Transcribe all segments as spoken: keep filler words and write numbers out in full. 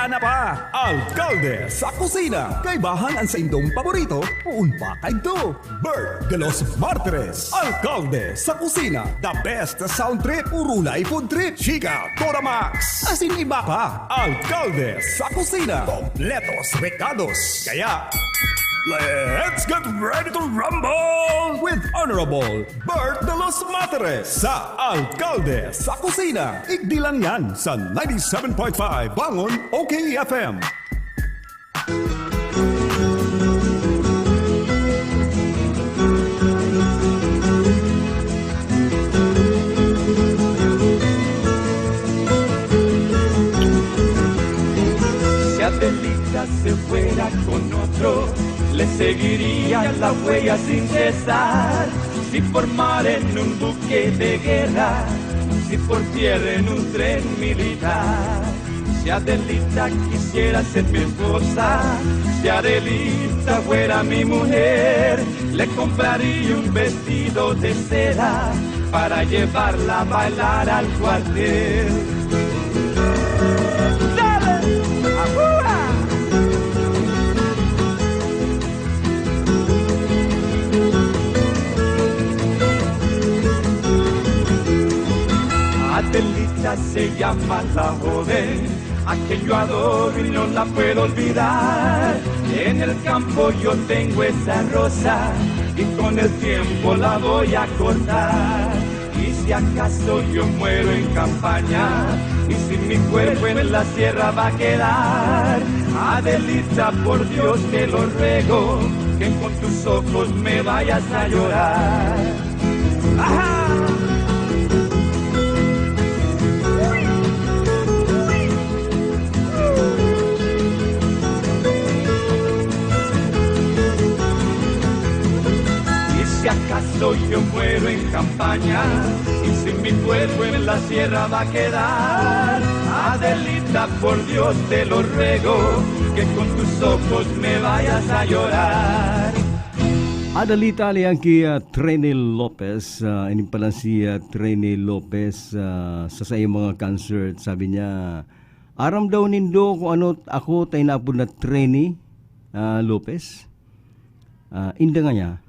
Na pa, Alkalde sa Kusina. Kaibahan an saindong paborito, poon pa kaidto. Bert de los Martires, Alkalde sa Kusina. The best sound trip, urulay food trip, chika, Toramax. Asin iba pa, Alkalde sa Kusina. Kompletos rekados. Kaya, let's get ready to rumble with Honorable Bert de los Martires sa Alkalde sa Kusina. Igdi lang yan sa ninety-seven point five Bangon O K F M. Si Adelita se fuera con otro, le seguiría la huella sin cesar. Si por mar en un buque de guerra, si por tierra en un tren militar. Si Adelita quisiera ser mi esposa, si Adelita fuera mi mujer, le compraría un vestido de seda para llevarla a bailar al cuartel. ¡Dale! ¡Ajúa! Adelita se llama la joven, a quien yo adoro y no la puedo olvidar. En el campo yo tengo esa rosa y con el tiempo la voy a cortar. Y si acaso yo muero en campaña y si mi cuerpo en la sierra va a quedar, Adelita, por Dios te lo ruego, que con tus ojos me vayas a llorar. ¡Ajá! Y si acaso yo muero en campaña, y si mi cuerpo en la sierra va a quedar, Adelita, por Dios te lo ruego, que con tus ojos me vayas a llorar. Adelita, ali yan ki, ah, Trini Lopez. Ah, ini pala si, ah, Trini Lopez, ah, sa saiyang mga concert. Sabi niya, aram daw nindo kung ano ako ta inapod na Trini, ah, Lopez. Ah, inda ngaya,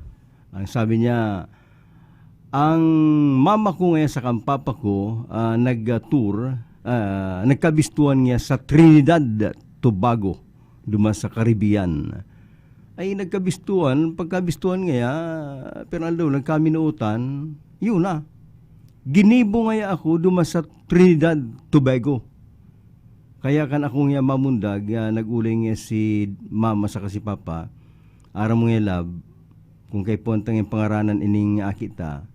ang sabi niya, ang mama ko ngaya saka ang papa ko, ah, nag-tour, ah, nagkabistuhan ngaya sa Trinidad, Tobago, duman sa Caribbean. Ay, nagkabistuhan, pagkabistuhan ngaya, pero aldaw, nagkaminuotan, yun na. Ginibo ngaya ako duman sa Trinidad, Tobago. Kaya kan akong ya mamundag, ya nag-olay ngaya si mama saka si papa, aram mo ngaya, love, kung kaipuhan ta ngayang pangaranan ining aki ta,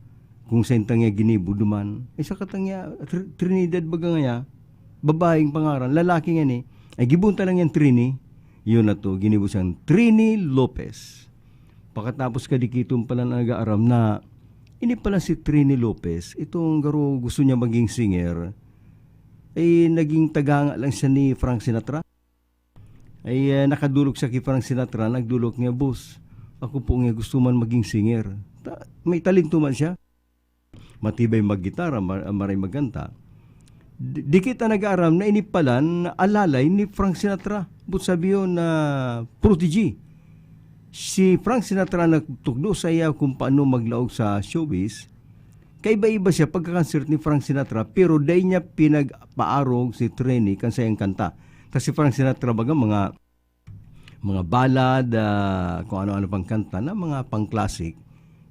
kung saen ta ngaya ginibo duman, ay saka ta ngaya, Tr-, Trinidad baga ngaya, babaeng pangaran, lalaki ngani, ay gibohon ta lang yan Trini, yun na to, ginibo siyang Trini Lopez. Pakatapos kadikiton pala na nag-aaram na, ini pala si Trini Lopez, itong garo gusto niya maging singer, eh, naging tagahanga lang siya ni Frank Sinatra. Ay, eh, nakadolok siya ki Frank Sinatra, nagdolok niya, "Boss, ako po nga gusto man maging singer." Ta-, may talento man siya. Matibay maggitara, ma-, maray magkanta. Di, di kita nag-aaram na ini palan alalay ni Frank Sinatra. But sabi yun na protege. Si Frank Sinatra nagtukdo sa iya kung paano maglaog sa showbiz. Kaiba-iba siya pagka-concert ni Frank Sinatra, pero dai niya pinagpaarog si Trini kan saiyang kanta. Ta si Frank Sinatra, baga, mga, mga ballad, ah, kung ano-ano pang kanta na mga pang-classic.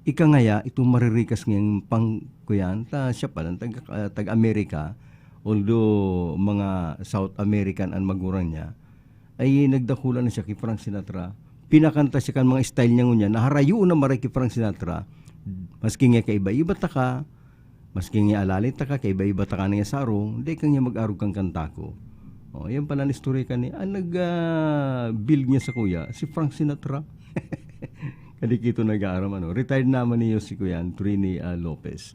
Ika ngaya, itong maririkas ngayang pang, kuyan, ta siya pala, tag, ah, tag-Amerika, although mga South American ang magurang niya, ay nagdakula na siya ki Frank Sinatra. Pinakanta siya kan mga style niya ngunyan, naharayo na maray ki Frank Sinatra. Maski nga kaiba-iba ta ka, maski nga alalay ta ka, kaiba-iba ta ka na nga sarong, dai ka nga mag-arog kan kanta ko. Oh, yan pala ang istorya kani. Ang nag, ah, build niya sa kuya, si Frank Sinatra. Kadikito nag-aaram, ano. Retired naman niyo si Kuya Trini, ah, Lopez.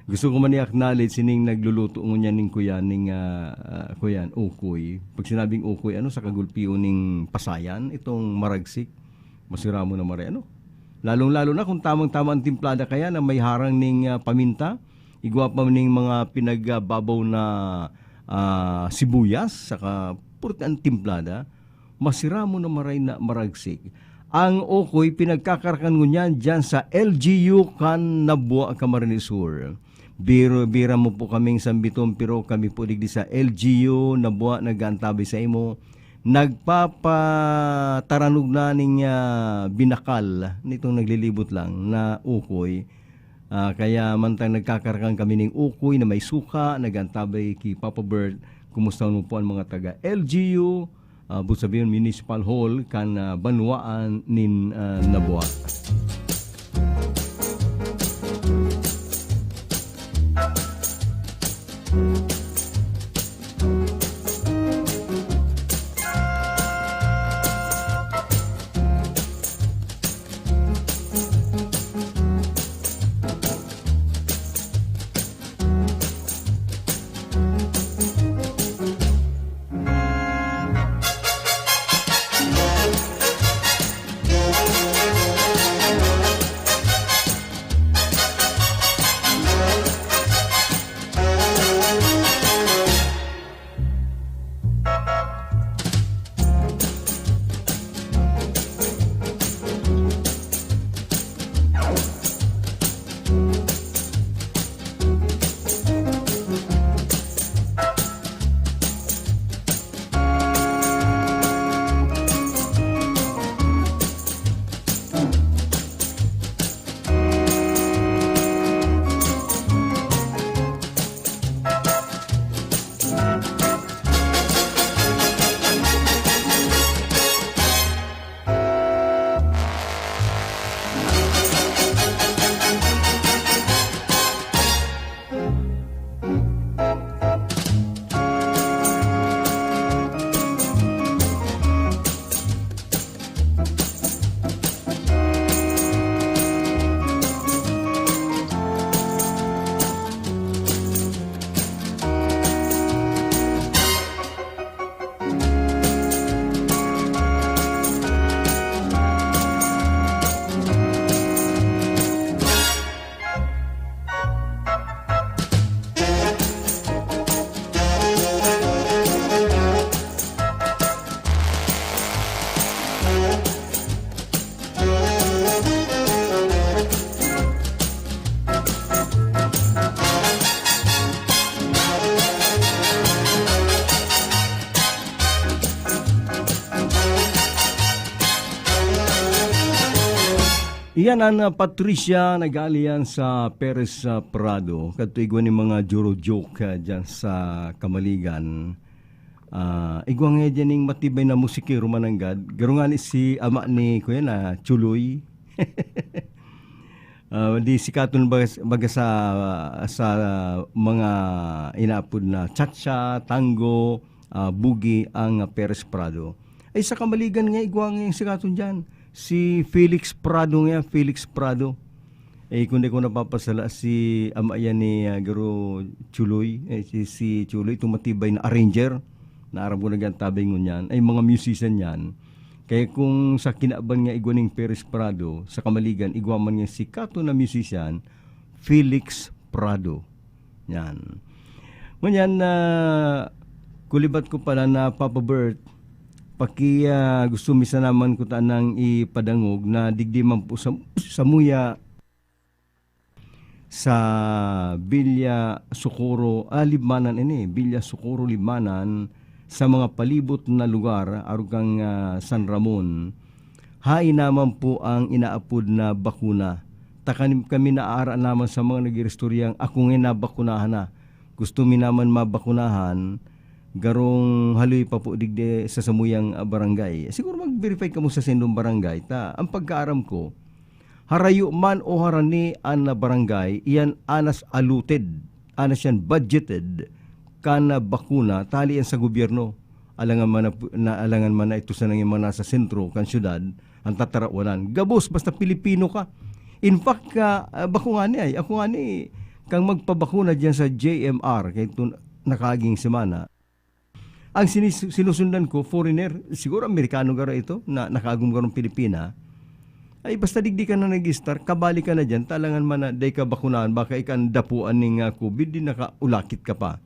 Gusto ko man i-acknowledge sining nagluluto ngunyan ning kuya ning, ah, ah, kuyan, ukoy. Pag sinabing ukoy, ano, sa kagulpion ning pasayan, itong maragsik, masira mo na maray, ano? Lalong-lalo na kung tamang-tama ang timplada kaya na may harang ning, ah, paminta, igwa pa ning mga pinagbabaw na, ah, sibuyas, saka purti an timplada, masiramon na maray na maragsik. Ang ukoy pinagkakarakan ngunyan diyan sa L G U kan Nabua, Camarines Sur. Biro, bira mo po kaming sambiton, pero kami po digdi sa L G U, Nabua, nag-aantabay sa imo. Nagpapataranog na ning, ah, binakal nitong naglilibot lang na ukoy. Ah, kaya mantang nagkakarakan kami ning ukoy na may suka, nag-aantabay ki Papa Bert, kumusta mo po ang mga taga L G U, ah, Busabion Municipal Hall, kan, ah, banwaan nin, ah, Nabua. Iyan an, ah, Patricia, nag-aali yan sa Perez, ah, Prado. Kadto igwa nin mga juro-joke, ah, diyan sa Kamaligan. Ah, igwa nga diyan ning matibay na musikero mananggad. Garo ngani si ama ni kuya na Chuloy. Ah, di sikaton baga, baga sa, sa mga inaapod na cha-cha, tango, ah, boogie ang Perez Prado. Ay, sa Kamaligan nga igwa nga yung sikaton diyan, si Felix Prado nga, Felix Prado. Eh, kung di ko napapasala, si ama yan ni, ah, Garo Chuloy, eh, si, si Chuloy, itong matibay na arranger, na aram ko nag-antabay ngunyan, ay mga musician yan. Kaya kung sa kinaban nga igwa ning Perez Prado, sa Kamaligan, igwa man nga sikaton na musician, Felix Prado. Yan. Ngunyan, ah, kulibat ko pala na Papa Bert, paki, ah, gusto mi sana man ko tanang ipadangog na digdi man po sa, sa muya sa Villa Socorro, ah, Libmanan ini, Villa Socorro, Libmanan, sa mga palibot na lugar, arog kan, ah, San Ramon. Hain naman po ang inaapod na bakuna. Ta kani-, kami naaara naman sa mga nag-iistoryang, "Ako ngani nabakunahan na." Gusto mi naman mabakunahan, garong haloy pa po digdi sa samuyang, ah, barangay. Siguro mag-verify kamo sa saindong barangay. Ta, ang pagkaaram ko, harayo man o harani an, ah, barangay, iyan anas allotted, anas yan budgeted, kan, ah, bakuna, tali yan sa gobyerno. Alangan man na, na, alangan man na ito sa nangin mga nasa sentro kan syudad, ang tatarawanan. Gabos, basta Pilipino ka. In fact, ka, ah, bako nga ni ay, ako nga ni, kang magpabakuna diyan sa J M R, kay itong nakaaging semana, ang sinis-, sinusundan ko, foreigner, siguro Amerikano garo ito, na nakaagom garong Pilipina, ay basta digdi ka na nag-start, kabali ka na diyan, talangan man na day ka bakunahan, baka ikan dapuan ning, ah, covid, di nakaulakit ka pa.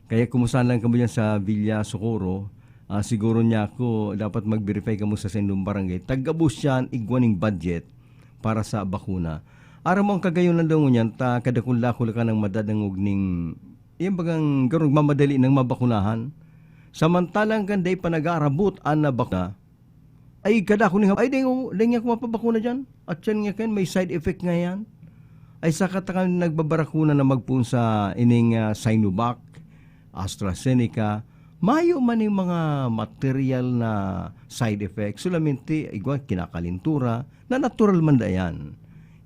Kaya kumusta lang kamo diyan sa Villa Socorro, ah, siguro niya ako, dapat mag-verify kamo sa saindong barangay. Taggabos yan, igwa ning budget para sa bakuna. Aram mo, ang kagayonan daw ngunyan, ta kadakul-dakul ka nang madadangog ning, yan bagang garong mamadali nang mabakunahan. Samantalang kan dai pa nag-aarabot an na bakuna, ay, kada ako ning, "Ay, dai, dai niya ako mapabakuna diyan. At yan nga kan, may side effect nga yan." Ay, saka ta kan nagbabarakuna na magpoon sa ining, ah, Sinovac, AstraZeneca, mayo man ning mga material na side effect. Solamente, igwa, kinakalintura, na natural man da yan.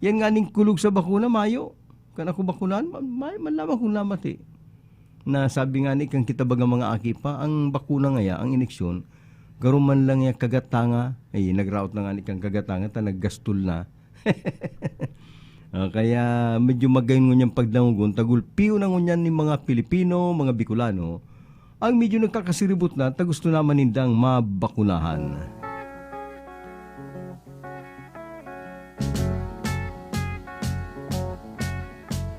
Yan nga ning kulog sa bakuna, mayo. Kan ako bakunan, ma-, mayo man lamang kung namati. Na sabi nga ni, kan kita baga mga aki pa, ang bakuna ngaya, ang ineksyon, garo man lang yan kagatanga. Ay, nagraot na nga ni kan kagatanga, ta naggastol na. Ah, kaya medyo magayon ngunyan pagdangogon, tagulpiyo na ngunyan ni mga Pilipino, mga Bicolano, ang medyo nagkakasiribot na, ta gusto naman nindang mabakunahan.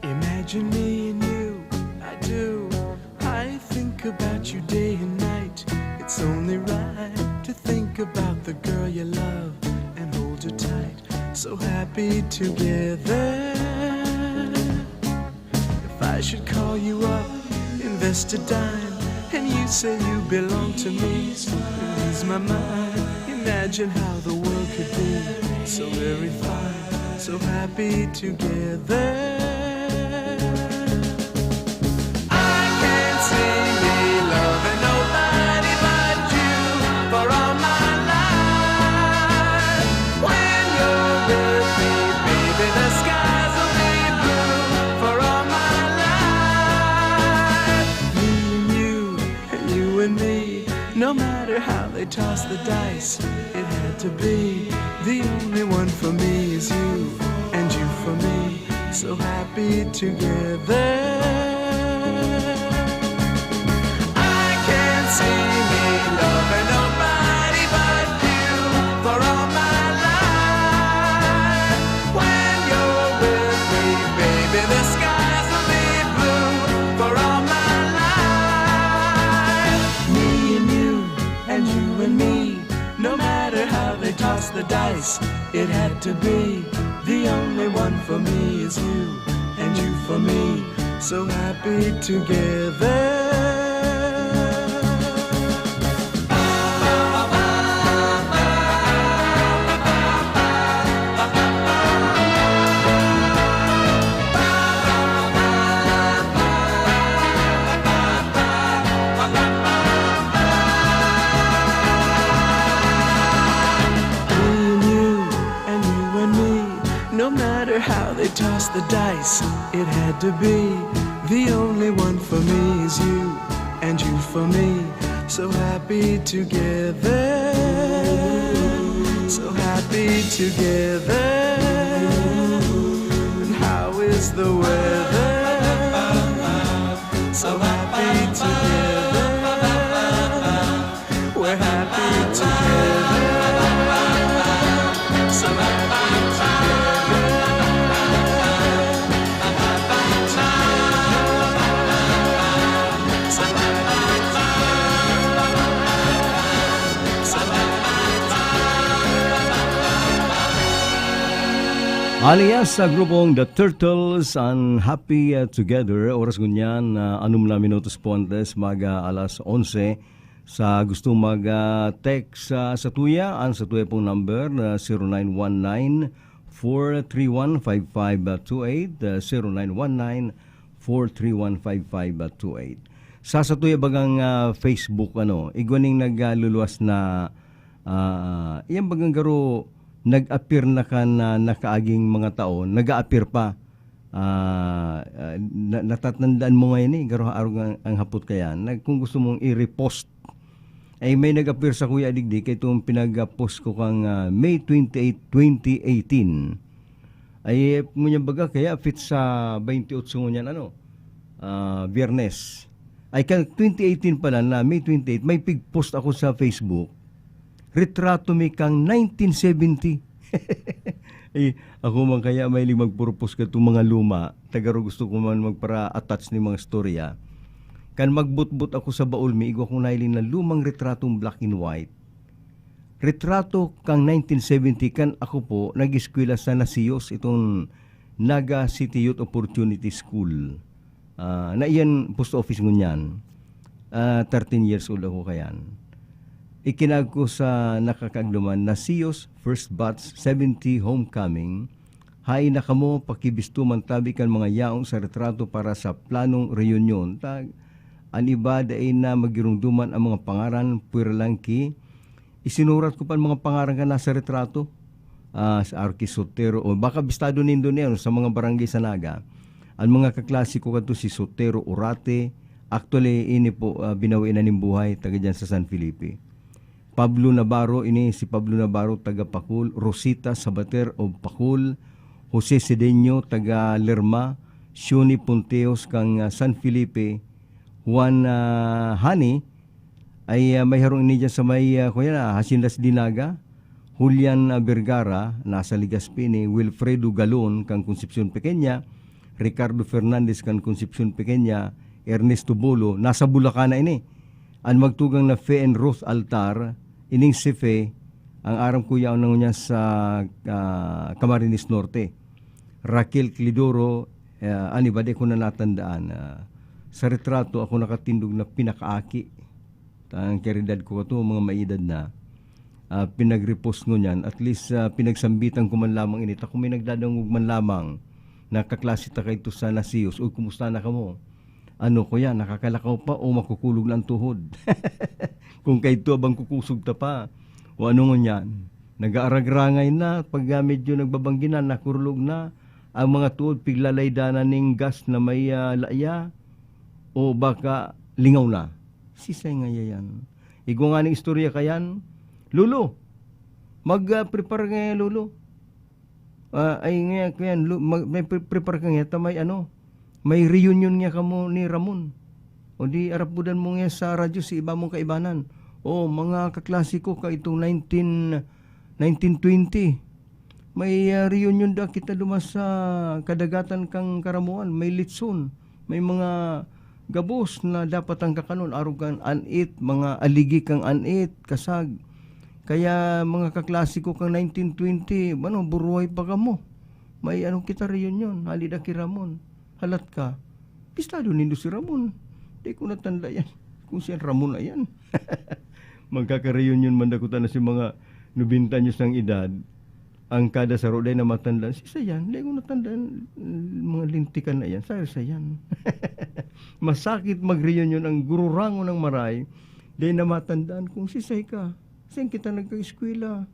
Imagine me and you, I do. I think about you day and night. It's only right to think about the girl you love and hold her tight. So happy together. If I should call you up, invest a dime, and you say you belong to me, lose my mind. Imagine how the world could be so very fine, so happy together. I can't see me loving nobody but you for all my life. When you're with me, baby, the skies will be blue for all my life. Me and you, and you and me, no matter how they toss the dice, it had to be. The only one for me is you, and you for me, so happy together. I can't see me loving nobody but you for all my life. When you're with me, baby, the skies will be blue for all my life. Me and you, and you and me, no matter how they toss the dice, it had to be. The only one for me is you, and you for me, so happy together. Me and you, and you and me, no matter how they toss the dice, it had to be. The only one for me is you, and you for me, so happy together, so happy together. And how is the weather? So happy together. We're happy together. So happy together. Alias sa grupong The Turtles, an Happy, uh, Together. Oras ngunyan, uh, anom na minutos po antes mag, uh, alas onse. Sa gusto mag, uh, text, uh, satuya, an satuya pong number na zero nine one nine, four three one, five five two eight, uh, zero nine one nine, four three one, five five two eight. Sa satuya bagang, ah, Facebook, ano, igwa ning nag, ah, luluwas na, ah, iyan bagang garo nag-appear na kan, ah, nakaaging mga taon, nag-a-appear pa. Ah, ah, na-, natatandaan mo ngayon, eh, garo arog ang, ang hapot kaya. Nag-, kung gusto mong i-repost, ay may nag-appear sa kuya digdi, kay itong pinag-post ko kang, ah, May twenty-eight, twenty eighteen. Ay, ngunyan baga, kaya fit sa twenty-eight ngunyan, ano, ah, Biyernes. Ay, kan twenty eighteen pala na May twenty-eight, may pig-post ako sa Facebook. Retrato mi kang nineteen seventy. Eh, ako man kaya may mag-propose ka itong mga luma. Tagaro gusto ko man magpara-attach ni mga storya. Kan magbutbot ako sa baol mi, igwa kong nahiling na lumang retratong black and white. Retrato kan nineteen seventy kan ako po nag-eskwela sa Nasiyos, itong Naga City Youth Opportunity School. Ah, na iyan post office ngunyan. Ah, thirteen years old ako kayan. Ikinaag ko sa nakakaagduman, Nasiyos, first batch, seventy homecoming. Hain na kamo, pakibisto man tabi kan mga yaon sa retrato para sa planong reunion. Tag, an iba dai na magirumdoman ang mga pangaran, pwera lang ki. Isinurat ko pa ang mga pangaran kan nasa retrato. Ah, si Arky Sotero, o baka bistado nindo niyan sa mga barangay sa Naga. Ang mga kaklase ko kadto si Sotero Urate, actually, ini po, ah, binawi na nin buhay, taga dyan sa San Felipe. Pablo Navarro, ini si Pablo Navarro, taga Pacul, Rosita Sabater of Pacul, Jose Sedeño, taga Lerma, Shuni Punteos, kang, ah, San Felipe, Juan, ah, Hani, ay, ah, may harong ini dyan sa may, ah, kuya na, Haciendas Dinaga, Julian, ah, Vergara, nasa Legazpi ni, Wilfredo Galon, kang Concepcion Pequeña, Ricardo Fernandez, kang Concepcion Pequeña, Ernesto Bolo, nasa Bulacan na ini. An magtugang na Fe and Ruth Altar, ining si Fe, ang aram ko yaon na ngunyan sa, ah, Camarines Norte. Raquel Clidoro, ah, an iba di ko na natandaan. Ah, sa retrato, ako nakatindog na pinakaaki. Ang karidad ko kato, mga maedad na. Ah, pinag-repost ngunyan, at least, ah, pinagsambitan ko man lamang ini. Ta kung may nagdadangog man lamang, nakaklase ta kaito sa Nasiyos, "Uy, kumusta na kamo?" Ano, kuya, nakakalakaw pa o makukulog na an tuhod? Kung kaidto, abang kukusog ta pa. O ano ngunyan? Nag-aaragrangay na, pag, ah, medyo nagbabanggi na, nakurulog na, ang mga tuhod piglalaydanan ning gas na may, ah, laya, o baka lingaw na. Sisay ngaya yan? Igwa nga ning istorya kayan, Lolo, mag, ah, prepare ngaya, Lolo. Ah, ay, ngaya, kuyan, lu-, mag-, may pre-, prepare ka ngaya, ta may ano, may reunion ngaya kamo ni Ramon. O di, arapudan mo ngaya sa radyo si iba mong kaibanan. O, mga kaklase ko, kaitong nineteen, nineteen twenty, may, ah, reunion da kita duman sa kadagatan kang Karamuan. May litson, may mga gabos na dapat ang kakanon, arog kan anit, mga aligi kang anit, kasag. Kaya, mga kaklase ko kang nineteen twenty, ano, buruhay pa kamo. May ano kita, reunion, hali da ki Ramon. Halat ka, pistado nindo si Ramon. Di ko natanda yan. Kung siyan Ramon na yan. Magkaka-reunion man da kuta na si mga nobenta anyos ng edad. Ang kada saro, dai na matandaan. Sisay yan? Dai ko natandaan, mga lintikan na yan. Sisay yan? Masakit mag-reunion ang gururangon ng maray, dai na matandaan kung sisay ka. Saan kita nagka-eskwela?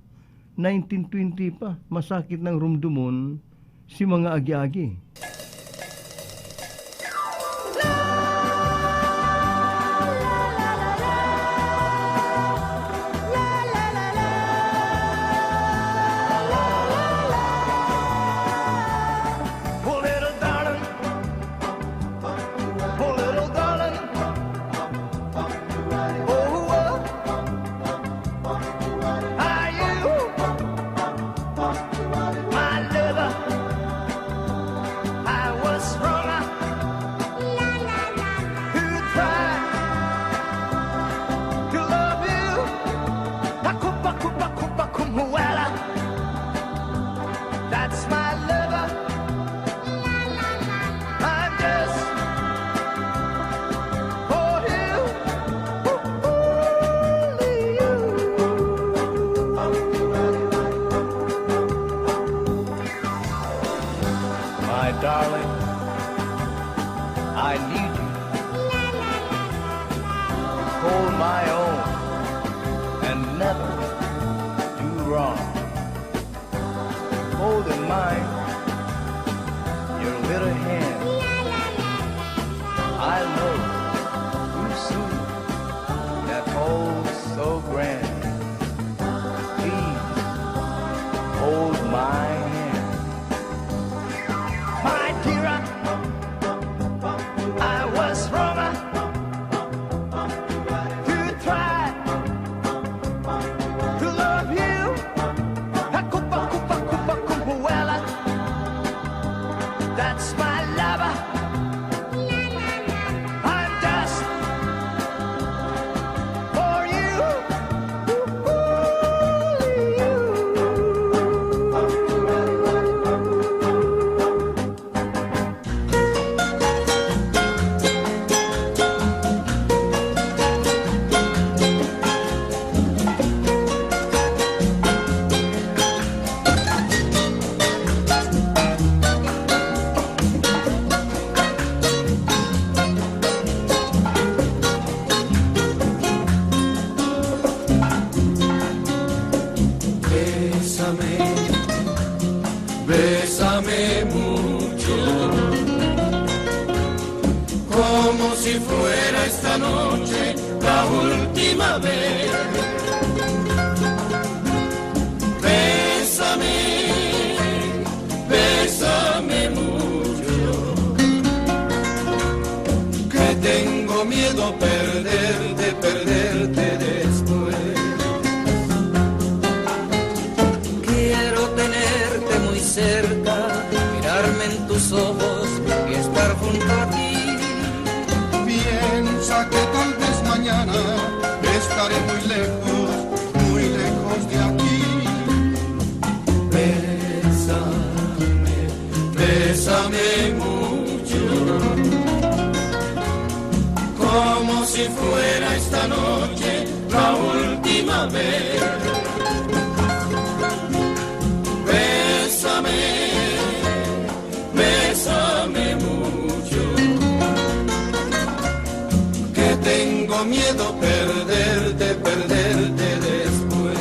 Nineteen twenty pa. Masakit nang rumdumon si mga agi-agi. Oh, little darling. Oh, little darling. Oh, oh. Are you my lover? I was wrong. Who tried to love you? Paku, paku, paku, paku, muela. That's my lover. I'm just for you. Only you. My darling, I need you to hold my own and never do wrong. Holding mine, your little hand, I know too soon that hold so grand. Please hold my hand. My dear, I was wrong to try to love you. Hakupa, kupa, kupa, kumpuwela. That's my Bésame mucho, como si fuera esta noche la última vez. Bésame, bésame mucho, que tengo miedo perderte, perderte después. Quiero tenerte muy cerca, mirarme en tus ojos y estar junto a ti. Piensa que tal vez mañana estaré muy lejos, muy lejos de aquí. Bésame, bésame mucho, como si fuera esta noche la última vez. Bésame, bésame mucho, que tengo miedo perderte, perderte después.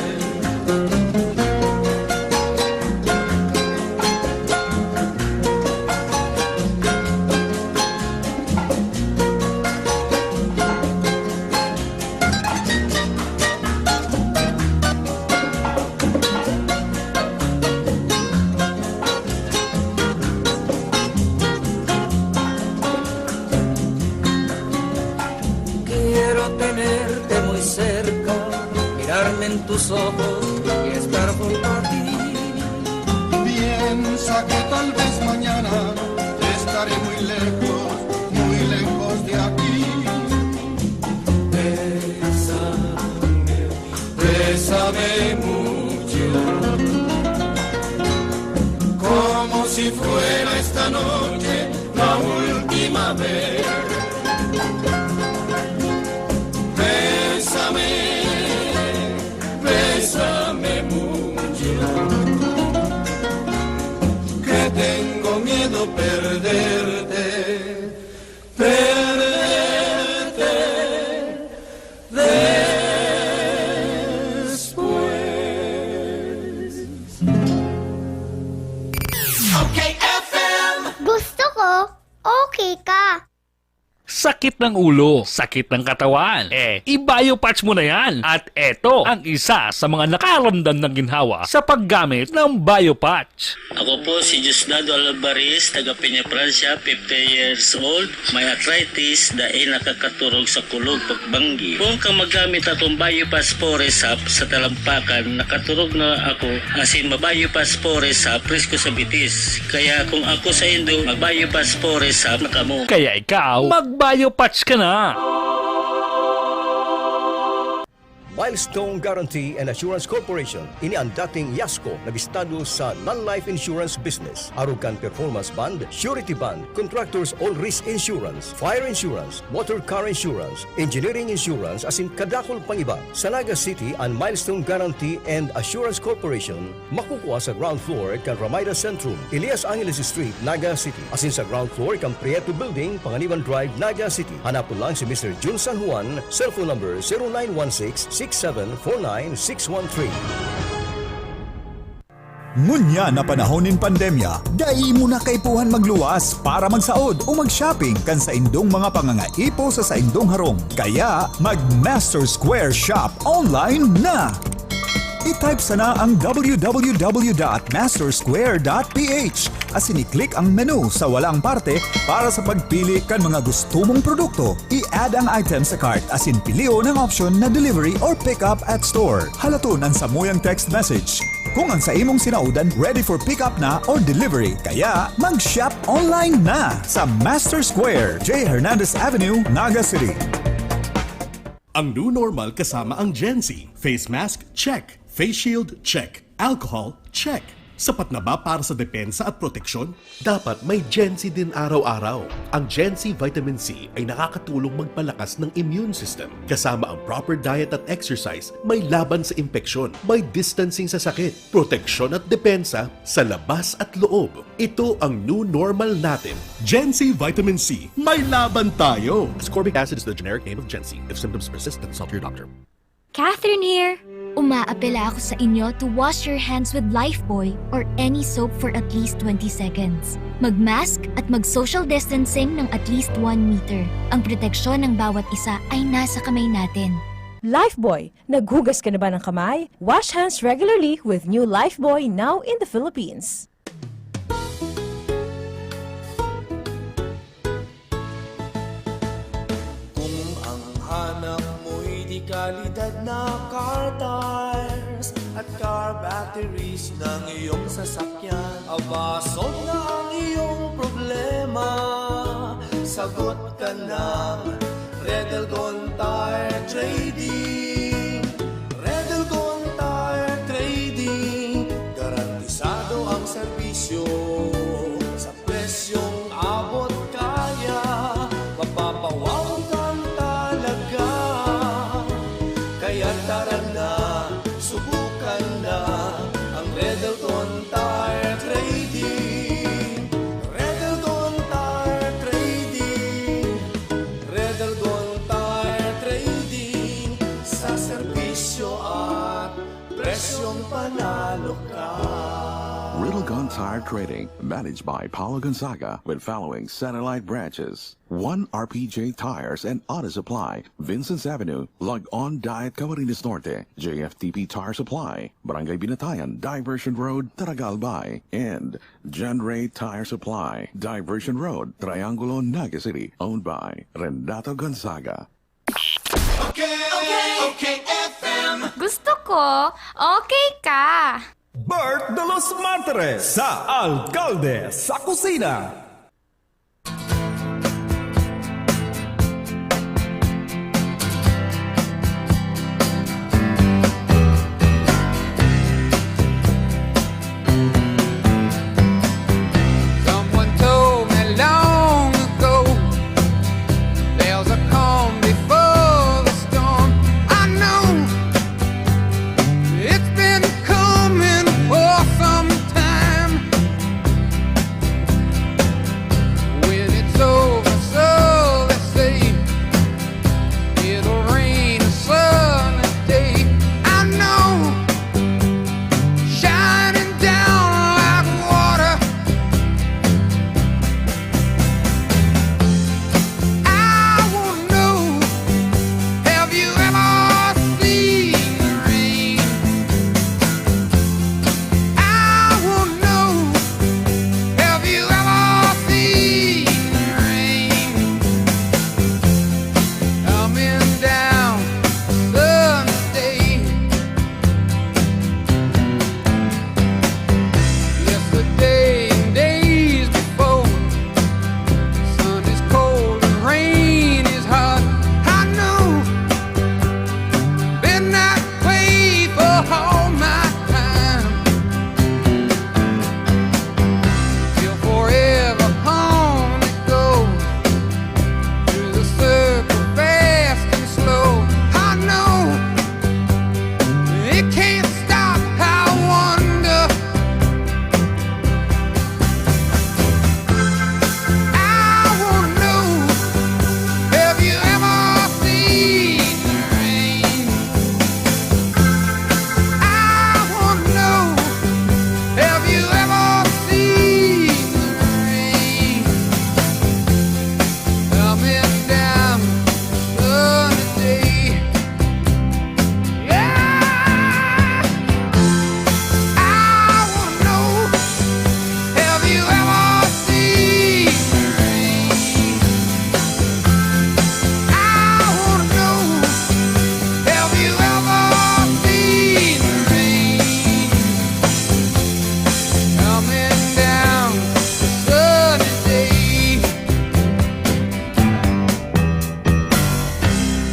Quiero tenerte muy cerca, mirarme en tus ojos y estar junto a ti. Piensa que tal vez mañana estaré muy lejos, muy lejos de aquí. Bésame, bésame mucho, como si fuera esta noche la última vez. Bésame, bésame mucho, que tengo miedo perderte, perderte después. Okay, F M. Gusto ko, okay ka. Sakit ng ulo, sakit ng katawan. Eh, i-Biopatch mo na yan. At eto ang isa sa mga nakaramdam ng ginhawa sa paggamit ng Biopatch. Ako po si Diosdado Alvarez, taga Peña, Francia, fifty years old. May arthritis, dai nakakaturog sa kulog pagbanggi. Poon ka maggamit akong Biopass Forest Sap sa talampakan, nakaturog na ako, asin ma-Biopass Forest Sap, presko sa bitis. Kaya kung ako saindo, mag-Biopass Forest Sap na kamo. Kaya ikaw, mag-Biopatch ka na! Milestone Guarantee and Assurance Corporation, ini ang dating Yasco na bistado sa non-life insurance business. Arog kan performance bond, surety bond, contractors all risk insurance, fire insurance, motor car insurance, engineering insurance, asin kadakul pang iba. Sa Naga City, an Milestone Guarantee and Assurance Corporation makukua sa ground floor kan Ramaida Centrum, Elias Angeles Street, Naga City, asin sa ground floor kan Prieto Building, Panganiban Drive, Naga City. Hanapon lang si Mister Jun San Juan, cellphone number zero nine one six six seven four nine six one three. Ngunyan na panahon nin pandemya, dai mo na kaipuhan magluwas para magsaod o mag-shopping kan saindong mga pangangaipo sa saindong harong. Kaya, mag-Master Square Shop online na! I-type sana ang w w w dot master square dot p h asin i-click ang menu sa walang parte para sa pagpili kan mga gusto mong produkto. I-add ang item sa cart asin pilion ang option na delivery or pick up at store. Halaton an samuyang text message kung ang sa imong sinaodan ready for pick up na or delivery. Kaya, mag-shop online na sa Master Square, J Hernandez Avenue, Naga City. Ang new normal kasama ang Gen Z. Face mask, check. Face shield, check. Alcohol, check. Sapat na ba para sa depensa at proteksyon? Dapat may Gen Z din araw-araw. Ang Gen Z Vitamin C ay nakakatulong magpalakas ng immune system. Kasama ang proper diet at exercise, may laban sa impeksyon, may distancing sa sakit, proteksyon at depensa sa labas at loob. Ito ang new normal natin. Gen Z Vitamin C, may laban tayo! Ascorbic acid is the generic name of Gen Z. If symptoms persist, consult your doctor. Catherine here. Maapela ako sa inyo to wash your hands with Lifebuoy or any soap for at least twenty seconds. Mag-mask at mag-social distancing ng at least one meter. Ang proteksyon ng bawat isa ay nasa kamay natin. Lifebuoy, naghugas ka na ba ng kamay? Wash hands regularly with new Lifebuoy, now in the Philippines. Kung ang hanap mo'y de kalidad na car tires at car batteries ng iyong sasakyan, aba, solve na ang iyong problema. Sagot ka ng Red Elgon Tire Trading. Red Elgon Tire Trading, garantisado ang serbisyo sa presyong abot kaya. Mapapawaw kang talaga. Kaya tara na, subukan na ang Red Elgon Tire Trading. Red Elgon Tire Trading. Red Elgon Tire Trading. Sa serbisyo at presyong panalo ka. Riddlegon Tire Trading, managed by Paulo Gonzaga, with following satellite branches: One R P J Tires and Auto Supply, Vincent's Avenue, Log-On Diet, Camarines Norte; J F T P Tire Supply, Barangay Binatayan, Diversion Road, Taragal Bay; and John Ray Tire Supply, Diversion Road, Triangulo, Naga City, owned by Renato Gonzaga. Okay, okay, okay, F M. Gusto ko, okay ka. Bert de los Martires sa Alkalde sa Kusina. Someone told me long ago there's a calm before the storm. I know it's been coming for some time. When it's over, so they say, it'll rain a sunny day. I know, shining down like water. I won't know. Have you ever seen rain? I won't know. Have you ever seen rain coming down Sunday? Yesterday and days before, sun is cold and rain is hot. I know, been that way for all my time. Till forever on it goes, through the circle fast and slow. I know it can't stop. I wonder. I won't know. Have you ever seen rain? I won't know. Have you ever seen rain coming down Sunday? Yeah. I wanna know, have you ever seen rain? I wanna know, have you ever seen rain coming down Sunday?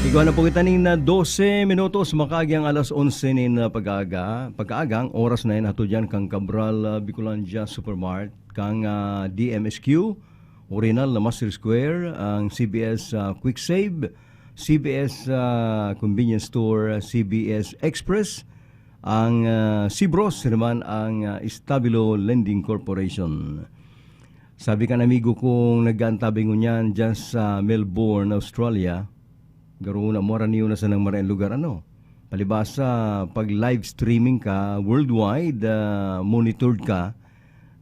Igwa na po kita nin, ah, dose minutos, makaagang alas onse nin, ah, pag-aaga. Pag-aaga, ang oras na yan, ato dyan kang Cabral, ah, Bicolandia Supermart, kang, ah, D M S Q, Urinal na Master Square, ang C B S, ah, Quick Save, C B S, ah, Convenience Store, C B S Express, ang, ah, Sibros, naman ang, ah, Estabilo Lending Corporation. Sabi kan amigo kong nag-aantabay ngunyan dyan sa Melbourne, Australia, garo na, muara niyo na sanang maraing lugar, ano? Palibasa, pag live streaming ka, worldwide, ah, monitored ka,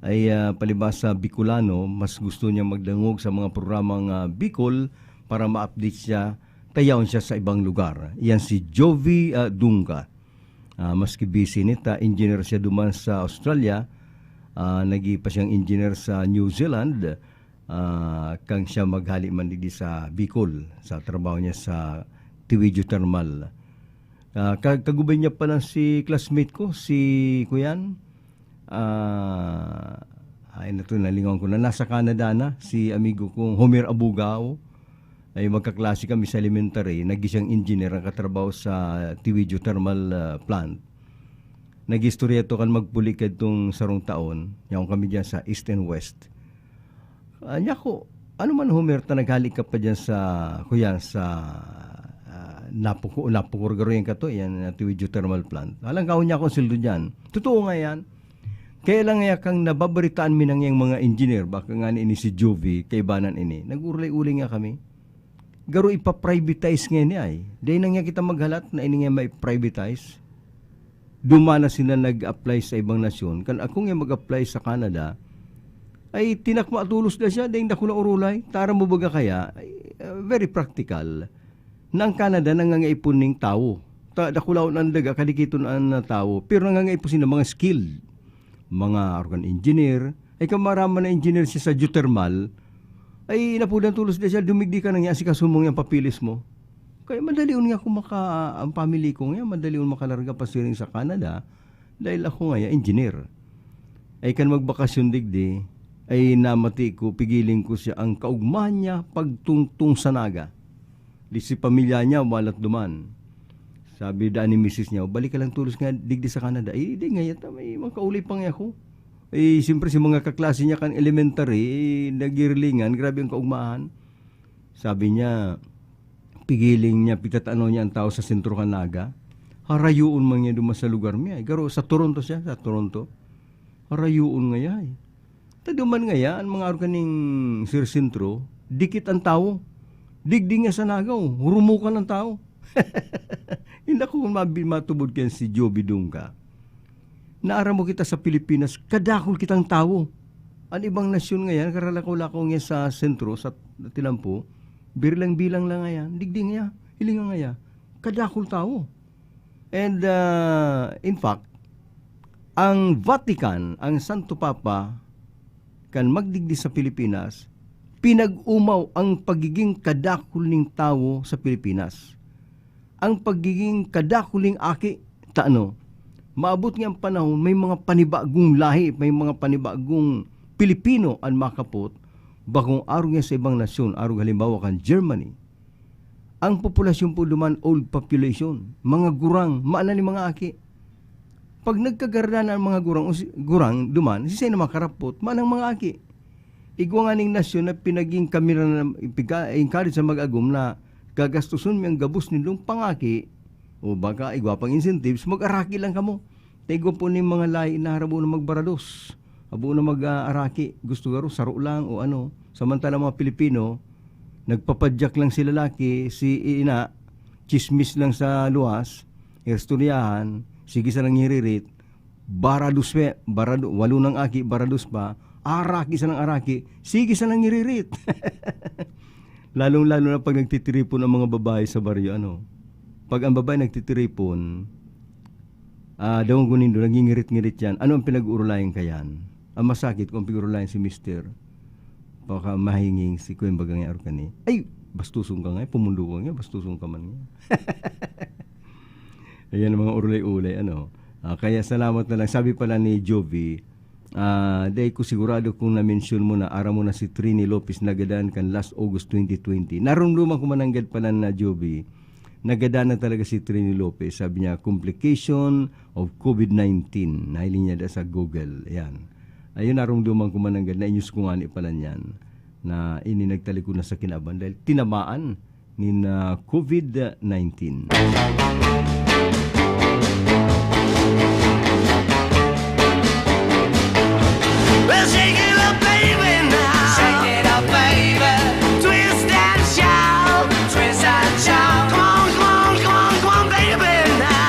ay, ah, palibasa Bicolano, mas gusto niya magdangog sa mga programang, ah, Bicol para ma-update siya, ta yaon siya sa ibang lugar. Iyan si Jovi, ah, Dunga. Ah, maski busy nita, engineer siya duman sa Australia, ah, naging pa siyang engineer sa New Zealand, ah, kan siya maghali man digdi sa Bicol, sa trabaho niya sa Tiwidyo Thermal. Ah, ka-, kagubay niya pala si classmate ko, si kuyan, ah, ay, nato, nalingawan ko na, nasa Canada na, si amigo kong Homer Abugao. Ay, magkaklase kami sa elementary, naging siyang engineer, nakatrabaho sa Tiwidyo Thermal, ah, Plant. Nag-istorya to kan magpuli kadtong sarong taon, yaon kami diyan sa East and West. Ah, niya ko, "Ano man, Homer, ta naghali ka pa diyan sa, kuya, sa, ah, napuko-, napukor garo yan kato, yan, ah, Tiwidyo Thermal Plant." Alang kaon niya akong sweldo diyan. Totoo nga yan. Kaya lang nga kang nababaritaan mi nang yang mga engineer, baka nga ni ini si Jovi, kaibanan ini. Nag-urulay-ulay nga kami. Garo ipa-privatize ngayon niya ay. Dahil na nga kita maghalat na ini nga may privatize. Duman na sila nag-apply sa ibang nasyon. Kan ako nga mag-apply sa Canada, ay tinakma tulos na siya, dahil dakula urulay. Tara mo baga kaya, ay, uh, very practical. Na ang Canada nangangaipon ning tawo. Ta-, dakulaon ang daga, kadikiton ang, ah, tawo. Pero nangangaipon sila mga skilled. Mga organ engineer. Ay, kamaraman na engineer siya sa geothermal. Ay, inapudan tulos na siya, dumigdi ka na niya, asikaso mo ang papilis mo. Kaya madalion nga ako maka-, ang family ko nga, madalion makalarga pasiring sa Canada. Dahil ako nga, engineer. Ay, kan magbakasyon digdi, ay namati ko, pigiling ko siya, ang kaugmahan niya, pagtungtong sa Naga. Di si pamilya niya, walat duman. Sabi daan ni misis niya, "Balik ka lang tulos nga digdi sa Canada." Eh, di nga yata, may mga kaulay pa nga ako. Eh, siyempre, si mga kaklase niya kan elementary, eh, nagirilingan, grabe ang kaugmahan. Sabi niya, pigiling niya, pigtatano niya ang tao sa sentro kan Naga. Harayoon man niya duman sa lugar niya. Eh, garo, sa Toronto siya, sa Toronto. Harayoon nga yan, eh. Taduman ngaya an mga arog kaning Sir Sentro, dikit an tawo. Digdi nga sa Naga, oh, hurumokan an tawo. Hindi ako mabi-, matubod kan si Joby Dungga. Naaram mo kita sa Pilipinas, kadakul kitang tawo. An ibang nasyon ngayan, karalakaw-lakaw nga sa sentro, sa tinampo, birlang-bilang lang ngayan, digdi ngaya, hilinga ngaya, kadakul tawo. And, ah, in fact, ang Vatican, ang Santo Papa, kan magdigdi sa Pilipinas, pinag-umaw ang pagiging kadakul ning tawo sa Pilipinas. Ang pagiging kadakul ning aki, ta ano, maabot nga ang panahon, may mga panibagong lahi, may mga panibagong Pilipino an makapot, bakong arog nga sa ibang nasyon, arog halimbawa kan Germany. Ang populasyon po duman, old population, mga gurang, maana ni mga aki. Pag nagkagarada na ang mga gurang, o si, gurang duman, si sino makarapot, manang mga aki. Igwa nga ning nasyon na pinaging kamira na, piga-, encourage sa mag-agom na gagastuson mi ang gabos nindong pangaki, o baka igwa pang incentives, mag-araki lang kamo. Ta igwa po ning mga lahi na harabo na magbarados. Abo na mag, ah, araki, gusto garo saro lang o ano. Samantala mga Pilipino, nagpapadyak lang si lalaki, si ina, chismis lang sa luwas, istoryahan, sige sa nangiririt, barados pe, barado-, walo nang aki, barados pa, araki sa nang araki, sige sa nangiririt. Lalong-lalo na pag nagtitiripon ang mga babae sa baryo, ano. Pag ang babae nagtitiripon, ah, dangog ko nindo, nangingirit-ngirit yan. Ano ang pinag-uurulayan kayan? Ang masakit kung pinag-uurulayan si mister. Baka mahinging si Kuya Bagang Arkan eh. Ay, bastuson ka nga, pumundo ka nga, bastuson ka man nga. Ayan ang mga urulay-ulay, ano. Ah, kaya salamat na lang. Sabi pala ni Jovi, ah, dai ko sigurado kung na-mention mo na, aram mo na si Trini Lopez nagadan kan last August twenty twenty. Narumduman ko mananggad pala na Jovi, nagadan na talaga si Trini Lopez. Sabi niya, "Complication of COVID nineteen." Nahiling niya da sa Google. Ayan. Ayun, narumduman ko mananggad. Na-news ko nga ni pala niyan na ini nagtalikod na sa kinaban dahil tinamaan nin, ah, COVID nineteen. Well, shake it up, baby, now. Shake it up, baby. Twist and shout. Twist and shout. Come on, come on, come on, come on, baby, now.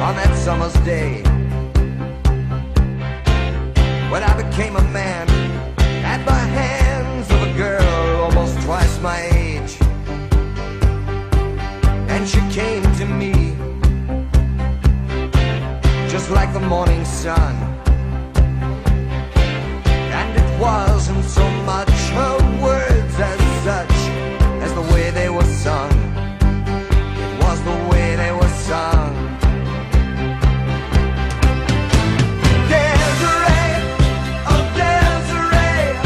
On that summer's day, when I became a man at the hands of a girl almost twice my age. And she came to me just like the morning sun. And it wasn't so much her words as such as the way they were sung. It was the way they were sung. Desiree, oh Desiree,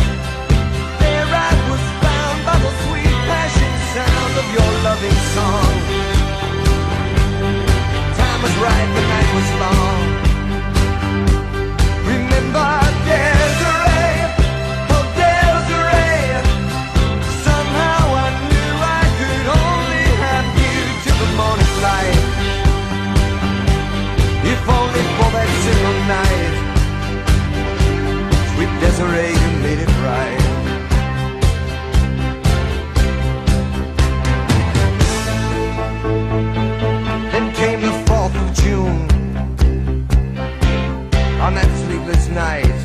there I was found by the sweet passion sound of your loving song. Time was right, the night was long. Remember Desiree, oh Desiree, somehow I knew I could only have you till the morning light. If only for that single night. Sweet Desiree, you made it right. Then came the fourth of June, on that sleepless night,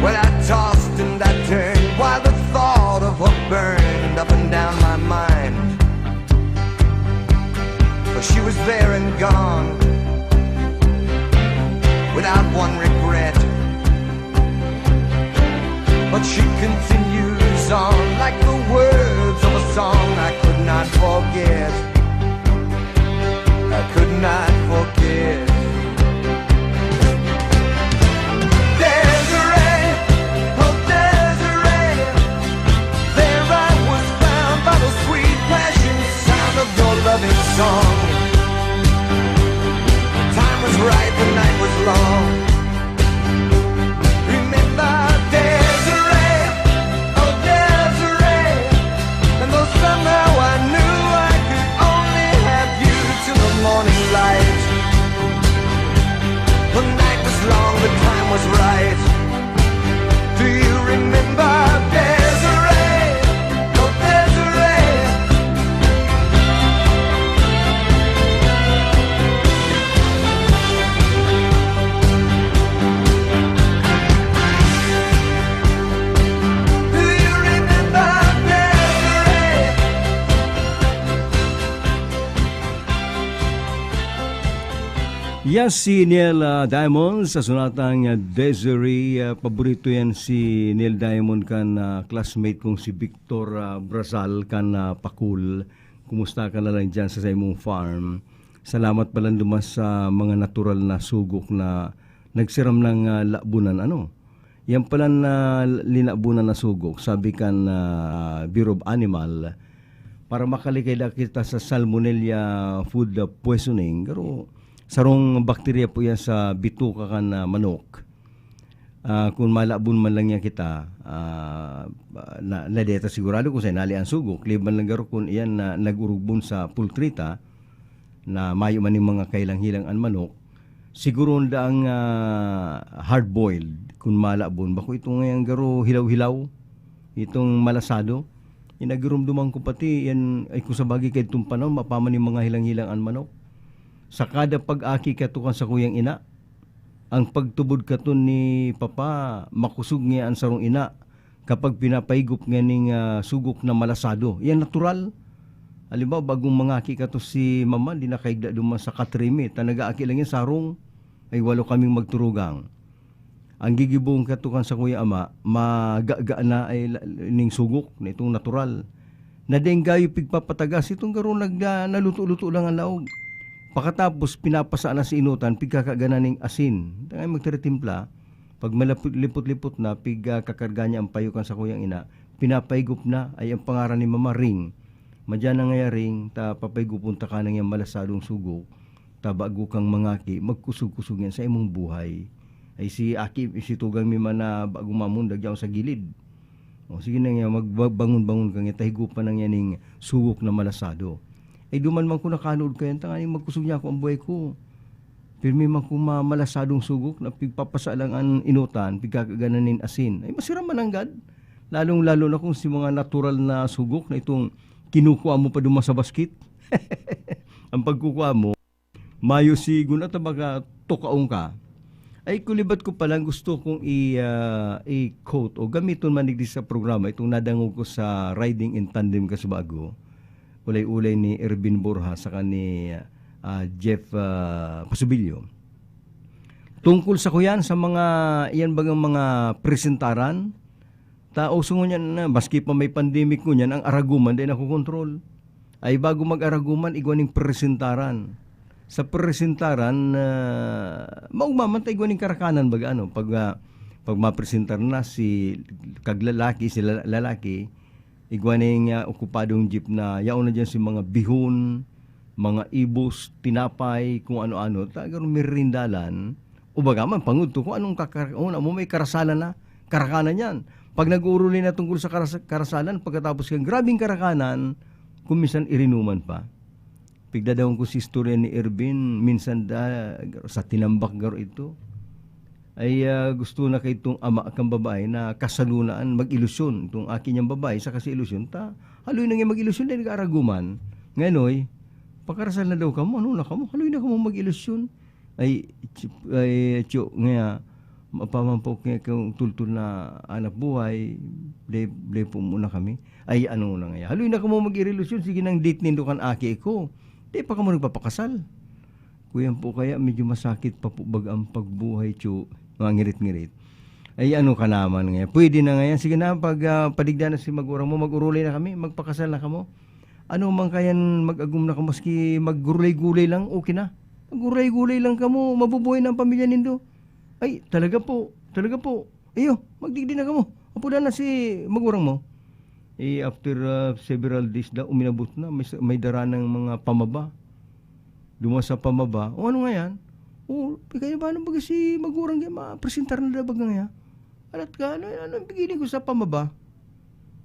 when I tossed and I turned, while the thought of her burned up and down my mind. For she was there and gone, without one regret. But she continues on like the words of a song I could not forget. I could not forget. Desiree, oh Desiree, there I was found by the sweet passion sound of your loving song. Time was right, the night was long. Remember Desiree, oh Desiree, and though somehow I knew I could only have you till the morning light, the night was long, the time was right. Do you remember Desiree? Oh Desiree. Do you remember Desiree? Yes, si Neil, ah, Diamond sa sonatang, ah, Desiree. Ah, paborito yan si Neil Diamond kan, ah, classmate kong si Victor, ah, Brazal kan, ah, Pakul. Kumusta ka na lang dyan sa saimong farm? Salamat pala duman sa mga natural na sugok na nagsiram ng, ah, labunan, ano? Yan pala na linabunan na sugok, sabi kan, ah, Bureau of Animal, para makalikay na kita sa salmonella food poisoning. Pero sarong bakterya po yan sa bituka kan, ah, manok. Ah, kung malabon man lang yan kita, ah, na, na deta sigurado kung saan nali ang sugok, liban lang garo kung iyan na nag-urugbon sa pultrita, na mayo man ning mga kahilang-hilang an manok, siguro daang, ah, hard-boiled, kun malabon. Bako itong ngayang garo hilaw-hilaw, itong malasado. Inagirumduman ko pati yan, ay, kung sa bagay, kaidtong panahon, mapaman ning mga hilang-hilang an manok. Sa kada pag-aki kato kan sakuyang ina, ang pagtubod kato ni Papa, makosog niya an sarong ina. Kapag pinapaigop nga ning, ah, sugok na malasado, yan natural. Halimbawa, bagong mangaki kato si mama, di nakaigda duman sa katrimi, ta nag-aaki lang yan sarong, ay walo kaming magturugang. Ang gigibohon kato kan sakuyang ama, magaga na ay la-, ning sugok na itong natural. Na dai gayo pigpapatagas, itong garo nag-, na-, naluto-luto lang ang laog. Pakatapos, pinapasa na sa inutan, pigkakagana ning asin. Tangay magtiritimpla, Pag malapot-, lipot-lipot na, pigkakakarga niya ang payo kan sakuyang ina, pinapaigop na, ay ang pangaran ni Mama Ring. Madyan na ngaya Ring, ta papaigopon ta ka na ngayang malasadong sugok, ta bago kang mangaki, magkusog-kusog yan sa imong buhay. Ay si Aki, si Tugang mi man na bagong mamundag dyan sa gilid. O, sige na nga, magba-, bangon-bangon ka nga, ta higupan na nga ning sugok na malasado. Ay, duman man ko nakanood kayan, tanganing magkusog niya ako ang buhay ko. Pirmi man kung ma-, malasadong sugok na pigpapasa lang an inutan, pigkakaganan nin asin. Ay, masira man nanggad. Lalong-lalo na kung si mga natural na sugok na itong kinukua mo pa duman sa basket. Ang pagkukua mo, mayo sigon at baga tukaon ka. Ay, kulibat ko palang gusto kong i-, ah, i-quote o gamiton man digdi sa programa itong nadangog ko sa Riding in Tandem Kasubago, ulay-ulay ni Ervin Borja saka ni, ah, Jeff, ah, Pasubilyo. Tungkol sa kuyan, sa mga, iyan bagang mga presentaran, ta uso ngunyan na, maski pa may pandemic ngunyan, ang araguman dai nakokontrol. Ay bago mag-araguman, igwa ning presentaran. Sa presentaran, ah, maugma man ta igwa ning karakanan, baga ano, pag, ah, pag mapresentar na si kaglalaki, si lala-, lalaki, igwa ning, ah, okupadong jeep na yaon na diyan si mga bihon, mga ibos, tinapay, kung ano-ano. Tagang merindalan. O baga man, pangudto kung anong kakar-, una mo, may karasalan na, karakanan yan. Pag nag-uuruli na tungkol sa karas-, karasalan, pagkatapos kang grabing karakanan, kung minsan irinuman pa. Pigdadahon ko si istorya ni Ervin, minsan da, sa tinambak garo ito. Ay, ah, gusto na kaitong ama kang babae na kasalunaan mag-ilusyon. Itong aki niyang babae, sa kasi ilusyon, ta, haloy na nga mag-ilusyon, dahil nag-aaraguman. Ngayon, oy, pakarasal na daw kamo, ano na kamo? Haloy na kamo mag-ilusyon. Ay, tsi-, ay, tiyo, nga, mapamampok nga kung tultol na anak buhay, de, de po muna kami. Ay, ano na nga, haloy na kamo mag-ilusyon, sige nang date nindo kan aki ko. Di pa kamo nagpapakasal. Kuyan po, kaya medyo masakit pa po baga ang pagbuhay, tiyo, mga ngirit-ngirit. Ay, ano ka naman ngayon? Pwede na ngayon. Sige na, pag, ah, padigda na si magurang mo, mag-urulay na kami, magpakasal na kamo. Ano man kayan, mag-agom na ka, maski maggurulay-gulay lang, okay na. Maggurulay-gulay lang kamo, mabubuhay na ang pamilya nindo. Ay, talaga po, talaga po. Iyo, magdigdi na kamo. Apudan na si magurang mo. Eh, after, ah, several days na, uminabot na, may, may dara ng mga pamaba. Duman sa pamaba, "O, ano nga yan?" "O, kaya ba, ano baga si magurang yan, mapresentar na daw baga nga yan?" "Alat ka, ano, ano ang bigay ko sa pamaba?"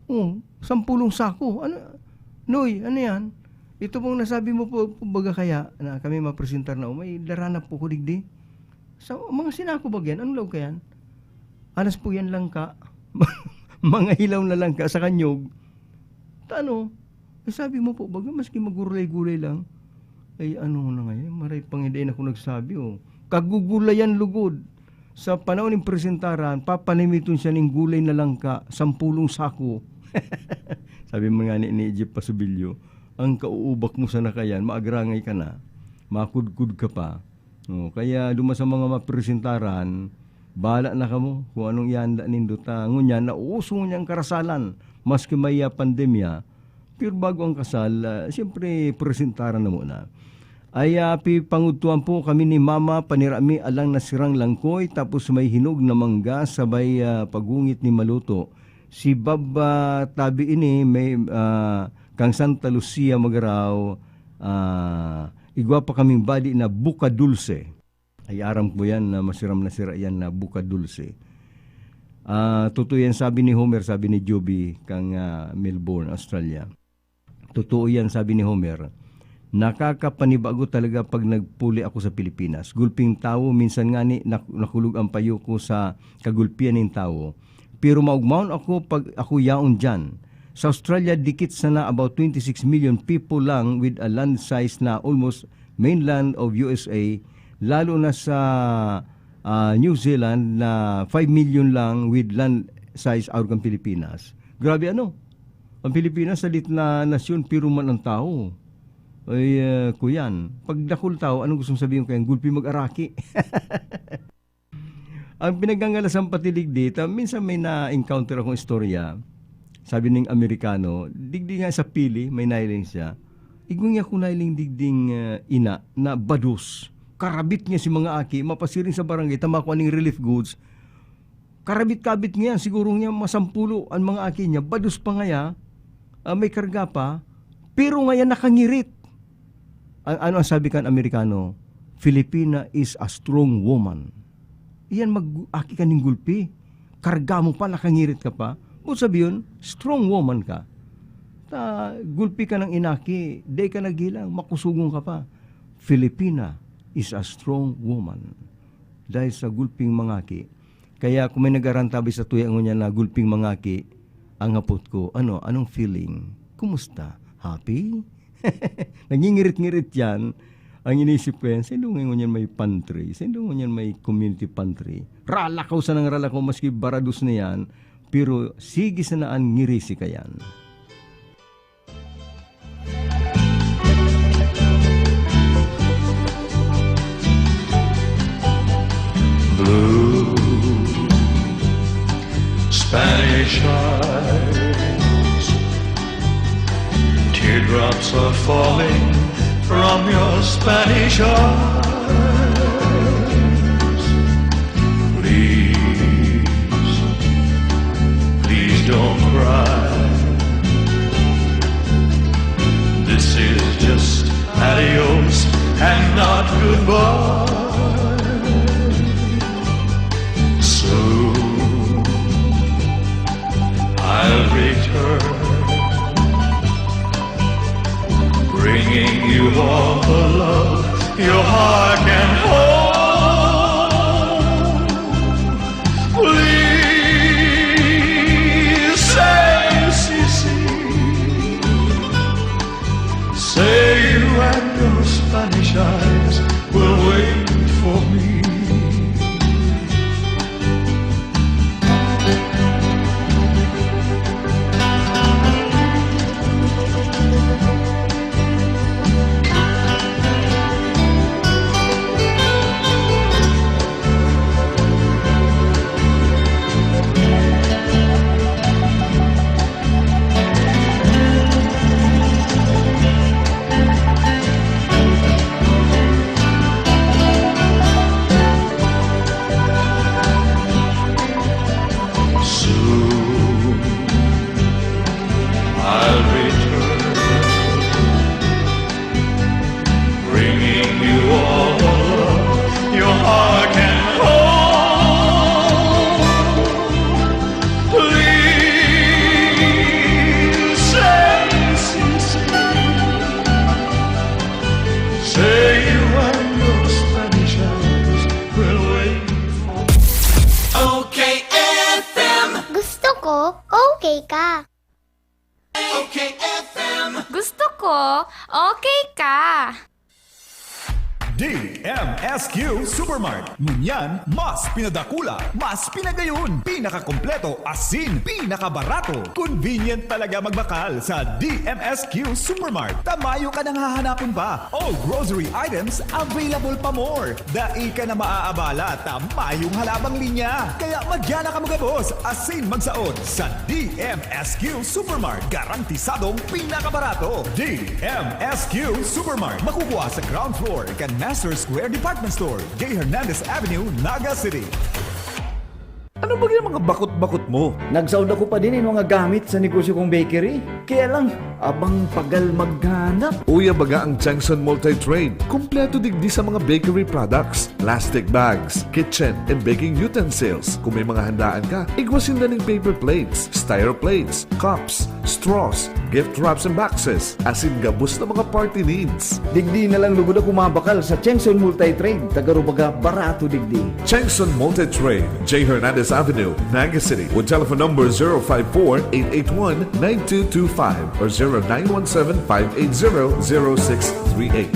"O, sampulong sako." "Ano, Noy, ano yan?" "Ito pong nasabi mo po, po baga kaya na kami mapresentar na, o, may dara na po ko digdi." "Sa mga sinako ba yan? Anong laog ka yan?" "Alas po yan langka." Mga hilaw na langka sa kanyog. Ta ano, eh, sabi mo po, baga maski magurulay-gulay lang. Ay, ano na ngayon, maray pang hindi ako nagsabi, oh. Kagugulayan lugod. Sa panahon ng presentaran, papanimiton siya ning gulay na langka, sampulong sako. Sabi mo nga ni, ni Jeep Pasubilyo, "Ang kauubak mo sana kayan, maagrangay ka na, makudkod ka pa." Oh, kaya duman sa mga mapresentaran, bahala na kamo kung anong ihanda nindo. Ta, ngunyan, nauuso ngunyan karasalan, maski may, ah, pandemya. Pero bago ang kasal, ah, siyempre, presentaran na muna. Ay, ah, pipangudtuan po kami ni Mama, panira mi alang nasirang langkoy, tapos may hinog na mangga, sabay, ah, pagungit ni maluto. Si Bab, ah, tabi ini, may, ah, kang Santa Lucia Magarao, ah, igwa pa kaming badi na buka dulce. Ay, aram ko yan na masiram na sira yan na buka dulce. Ah, totoo yan, sabi ni Homer, sabi ni Joby, kang, ah, Melbourne, Australia. Totoo yan, sabi ni Homer. Nakakapanibago talaga pag nagpuli ako sa Pilipinas. Gulping tawo, minsan nga ni nak-, nakulog ang payo ko sa kagulpian nin tawo. Pero maugmaon ako pag ako yaon diyan. Sa Australia, dikit sana, about twenty-six million people lang with a land size na almost mainland of U S A, lalo na sa, ah, New Zealand na five million lang with land size out kan Pilipinas. Grabe ano? Ang Pilipinas, salit na nasyon, piro man ang tao. Ay, ah, kuyan, pag dakul tao, anong gustong sabihin ko yan? Gulpi mag-araki. Ang pinagkangalasan pati digdi, ta minsan may na-encounter akong istorya. Sabi ning Amerikano, digdi nga sa Pili, may nailing siya. Igwa niya ko nailing digding, ah, ina na bados. Karabit niya si mga aki, mapasiring sa barangay, ta makua ning relief goods. Karabit-kabit niya, siguro niya masampulo ang mga aki niya. Bados pa ngaya, ah, may karga pa. Pero ngaya nakangirit. A-, ano ang sabi kan Amerikano? "Filipina is a strong woman." Iyan mag-aki ka ning gulpi. Karga mo pa, nakangirit ka pa. Ibig sabihin, strong woman ka. Ta, gulpi ka ng inaki, di ka nagilang, makusugon ka pa. Filipina is a strong woman. Dahil sa gulping mangaki. Kaya kung may nag-arantabi sa tuya ngunyan na gulping mangaki, ang hapot ko, "Ano? Anong feeling? Kumusta?" Happy? Nangingirit-ngirit yan. Ang inisip ko yan, "Saindo ngunyan may pantry? Saindo ngunyan may community pantry?" Ralakaw sanang ralakaw, maski barados na yan, pero sige sana an ngirisi kayan. Blue Spanish eyes, teardrops are falling from your Spanish eyes. Please, please don't cry. This is just adios and not goodbye. Soon I'll return, bringing you all the love your heart can hold. Please say, "Si, si." Say you and your Spanish eyes will wait for me. Soon I'll return, bringing you all the love your heart can hold. Please say, "Si, si." Say you and your Spanish eyes will wait for. O K F M. Gusto ko, okay ka. O K F M. Gusto ko, okay ka. D M S Q Supermart. Ngunyan, mas pinadakula, mas pinagayon, pinakakompleto, asin pinakabarato. Convenient talaga magbakal sa D M S Q Supermart. Ta mayo ka nang hahanapon pa. All grocery items available pa more. Dai ka na maaabala ta mayong halabang linya. Kaya madya na kamo gabos asin magsaot sa D M S Q Supermart. Garantisadong pinakabarato. D M S Q Supermart. Makukuha sa ground floor kan Master Square Department Store, J Hernandez Avenue, Naga City. Ano ba yung mga bakot-bakot mo? Nagsaod ako pa din yung mga gamit sa negosyo kong bakery. Kaya lang, abang pagal maghanap. Uya baga ang Chengson Multi-Trade. Kompleto digdi sa mga bakery products, plastic bags, kitchen and baking utensils. Kung may mga handaan ka, igwa sinda ning paper plates, styro plates, cups, straws, gift wraps and boxes, asin gabos na mga party needs. Digdi na lang lugod ako mabakal sa Chengson Multi-Trade, ta garo baga barato digdi. Chengson Multi-Trade, J Hernandez Avenue, Naga City, with telephone number zero five four, eight eight one, nine two two five or zero nine one seven, five eight zero, zero six three eight.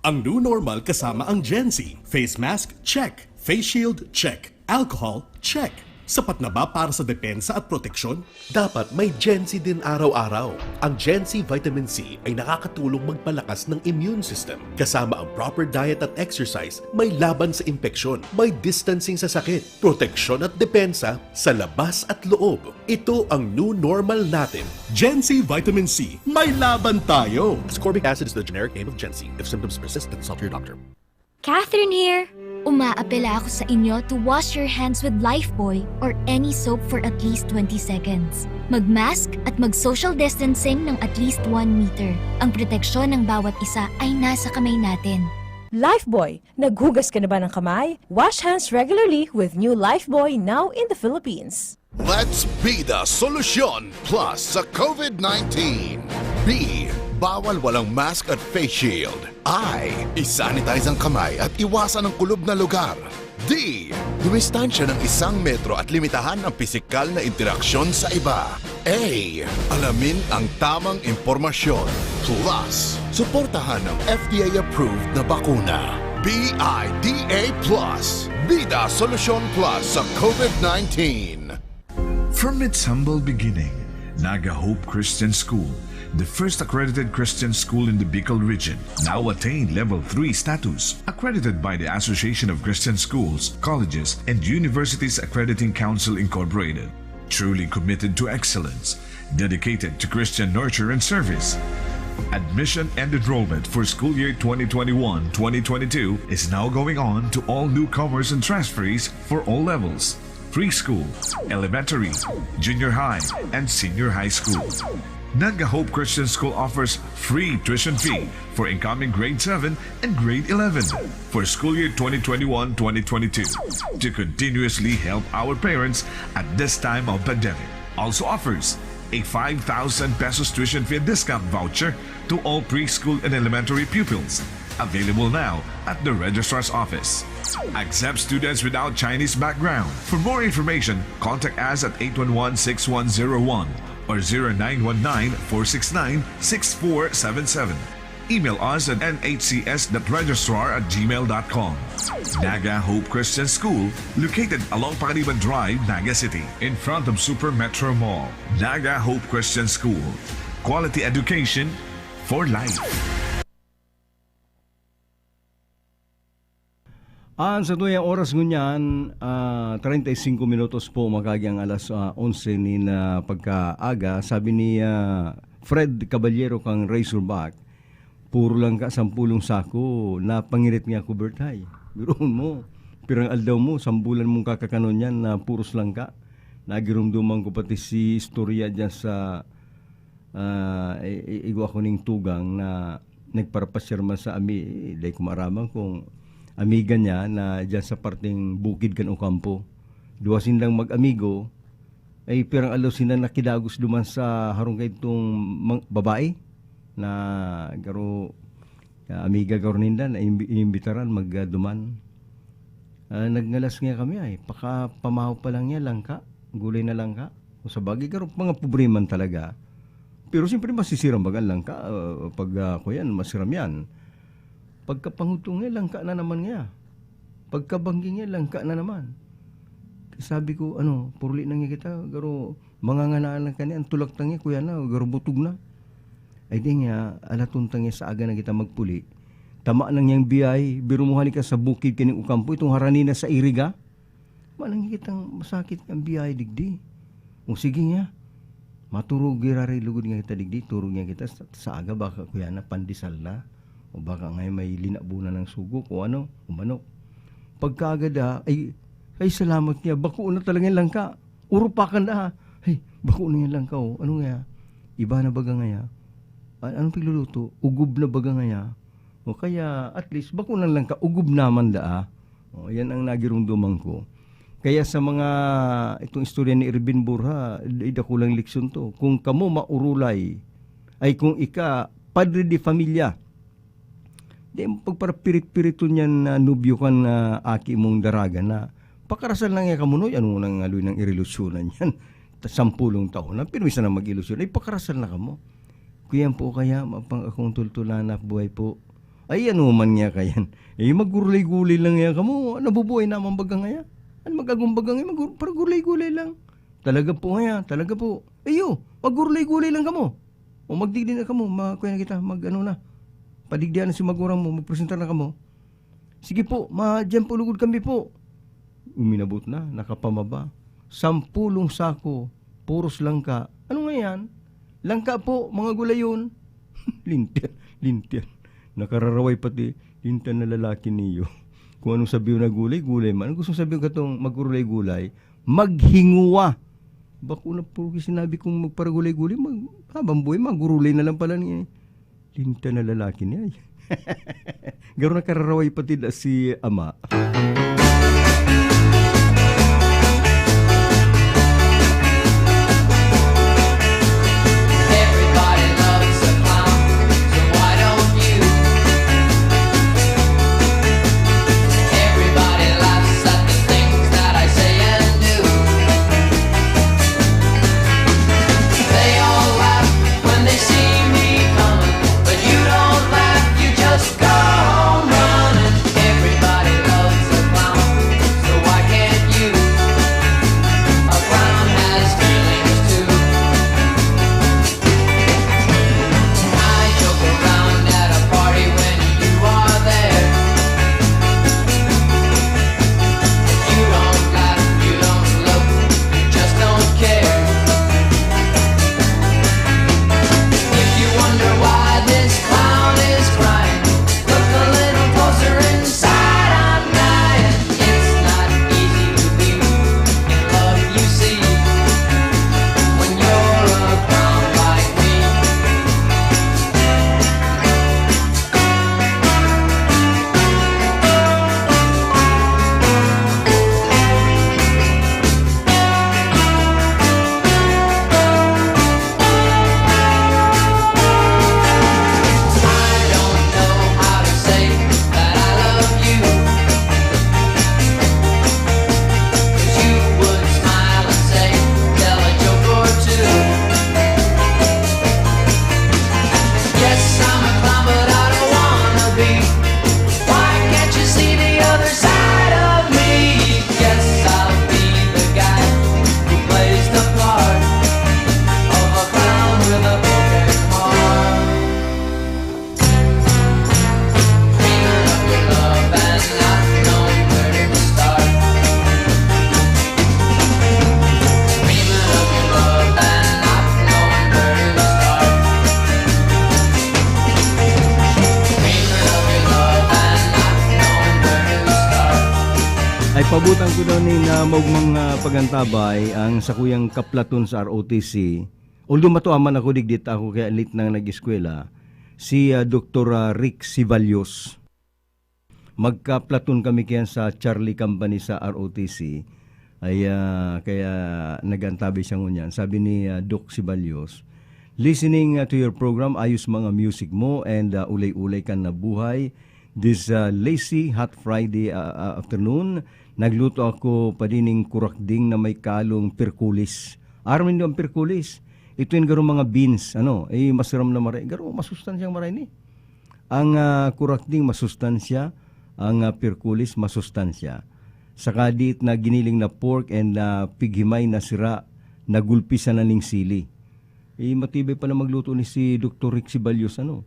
Ang new normal kasama ang Gen Z. Face mask, check. Face shield, check. Alcohol, check. Sapat na ba para sa depensa at proteksyon? Dapat may Gen Z din araw-araw. Ang Gen Z Vitamin C ay nakakatulong magpalakas ng immune system. Kasama ang proper diet at exercise, may laban sa impeksyon, may distancing sa sakit, proteksyon at depensa sa labas at loob. Ito ang new normal natin. Gen Z Vitamin C, may laban tayo! Ascorbic acid is the generic name of Gen Z. If symptoms persist, then consult your doctor. Catherine here! Umaapela ako sa inyo to wash your hands with Lifebuoy or any soap for at least twenty seconds. Mag-mask at mag-social distancing ng at least one meter. Ang proteksyon ng bawat isa ay nasa kamay natin. Lifebuoy, naghugas ka na ba ng kamay? Wash hands regularly with new Lifebuoy, now in the Philippines. Let's be the solusyon plus sa COVID nineteen. Be Bawal walang mask at face shield. I. I-sanitize ang kamay at iwasan ang kulob na lugar. D. Dumistansya ng isang metro at limitahan ang pisikal na interaksyon sa iba. A. Alamin ang tamang impormasyon. Plus, suportahan ang F D A-approved na bakuna. B I D A plus. Bida Solusyon Plus sa COVID nineteen. From its humble beginning, Naga Hope Christian School, the first accredited Christian school in the Bicol region, now attained Level three status, accredited by the Association of Christian Schools, Colleges, and Universities Accrediting Council Incorporated. Truly committed to excellence, dedicated to Christian nurture and service. Admission and enrollment for school year twenty twenty-one twenty twenty-two is now going on to all newcomers and transferees for all levels: preschool, elementary, junior high, and senior high school. Naga Hope Christian School offers free tuition fee for incoming grade seven and grade eleven for school year twenty twenty-one twenty twenty-two to continuously help our parents at this time of pandemic. Also offers a five thousand pesos tuition fee discount voucher to all preschool and elementary pupils. Available now at the registrar's office. Accept students without Chinese background. For more information, contact us at eight one one six one zero one or zero nine one nine four six nine six four seven seven. Email us at N H C S dot registrar at gmail dot com. Naga Hope Christian School, located along Pacaniban Drive, Naga City, in front of Super Metro Mall. Naga Hope Christian School. Quality education for life. An satuyang oras ngunyan, ah, treinta y cinco minutos po, makagi ang alas, ah, onse nin, ah, pagkaaga. Sabi ni, ah, Fred Caballero kan Razorback, "Puro langka, sampulong sako, napangirit nga ako, Bert, hay." Biruon mo, pirang aldaw mo, sambulan mong kakakanon yan na puros langka. Nagirumduman ko pati si istorya dyan sa, ah, i-, i-, igwa ko ning tugang na nagparapasyar man sa ami-, dai ko maaraman kung amiga niya na diyan sa parteng bukid kan Ocampo. Duwa sindang mag-amigo, ay pirang aldaw sinda nakidagos duman sa harong kaidtong mang-, babae na garo, ah, amiga garo ninda na imbi-, inimbitaran mag, ah, duman. Ah, nagngalas nga kami ay, pakapamahaw pa lang niya, langka, gulay na langka. O sa bagay, garo, mga pobre man talaga. Pero siyempre, masisiram baga ang langka, ah, pag, ah, kuyan, masiram yan. Pagkapangudto niya, langka na naman niya. Pagkabanggi niya, langka na naman. Sabi ko, "Ano, purli na niya kita, garo, manganganaan lang kani, ang tulak ta niya, kuya na, garo, butog na." Ay di niya, alaton ta niya sa aga na kita magpuli. Tama na niyang biyay, biro mo hali ka sa bukid kaning Ocampo, itong harani na sa iriga. Manang kitang masakit ang biyay digdi. O sige niya, maturog giraray lugod nga kita digdi, turog niya kita sa, sa aga, baka kuya na pandesal na. O baka nga may linabunan ng sugok o ano, o manok. Pagkaaga da, ay, ay salamat niya, bako na talaga yung langka. Urupakan da, ha. Ay, bako na yung langka, oh. Ano nga? Iba na baga nga ya? A-, anong pigluluto? Ugob na baga nga ya? O kaya, at least, bako na langka, ugob naman da, ah. O, yan ang nagirumduman ko. Kaya sa mga, itong istorya ni Ervin Borja, i-, dakulang leksyon to. Kung kamo maurulay, ay kung ika, padre de familia, di mo pagparapirit-piriton yan na nobyo kan, ah, aki mong daraga na pakarasal na nga kamo, noy, ano nang aloy ng irelusyonan yan? Ta-, sampulong taon na, pero isa na mag-ilusyon, ay pakarasal na kamo. Kuya po, kaya mapang akong tultulan na buhay po. Ay, ano man niya kayan? Eh, magurulay-gulay lang niya kamo. Nabubuhay naman baga ngaya. Ano mag-agong baga ngaya? Magur-, parang gulay-gulay lang. Talaga po ngaya, talaga po. Ayo, magurulay-gulay lang kamo. O magdigdi na kamo, ma-, kuya na kita, mag-ano na. Padigdihan na si magurang mo, magpresentar na kamo. Sige po, ma-, diyan po lugod kami po. Uminabot na, nakapamaba. Sampulong sako, puros langka. Ano nga yan? Langka po, mga gulayon. Lintian, lintian. Nakararaway pati, lintian na lalaki niyo. Kung anong sabihin na gulay, gulay man. Ang gusto sabihin katong magurulay-gulay, maghinguwa. Bako na po sinabi kong magparagulay-gulay, mag-, habang buhay, magurulay na lang pala niya eh. Linta na lalaki niya. Garo nakararaway pati da si ama. Everybody loves a clown. Pabutan ko daw nin, ah, maugmang, ah, pagantabay ang sakuyang kaplaton sa R O T C. Although matua man ako, digdi ta ako kaya late nang nag-eskwela, si, ah, Doktor, ah, Rick Siballos. Magkaplaton kami kiyan sa Charlie Company sa R O T C. Ay, ah, kaya nag-antabay siya ngunyan. Sabi ni, ah, Doc Siballos, "Listening, ah, to your program, ayos mga music mo and, ah, ulay-ulay kan nabuhay. This, ah, lazy hot Friday, ah, ah, afternoon, nagluto ako padining kurakding na may kalong pirkulis." Aram nindo ang pirkulis? Ito yung garo mga beans, ano, eh, masiram na maray. Garo, masustansyang maray ni. Ang, ah, kurakding masustansya, ang, ah, pirkulis masustansya. Saka diit na giniling na pork and, ah, pighimay na sira, nagulpisan na ning sili. Eh, matibay pala magluto ni si Doktor Rick Siballos, ano?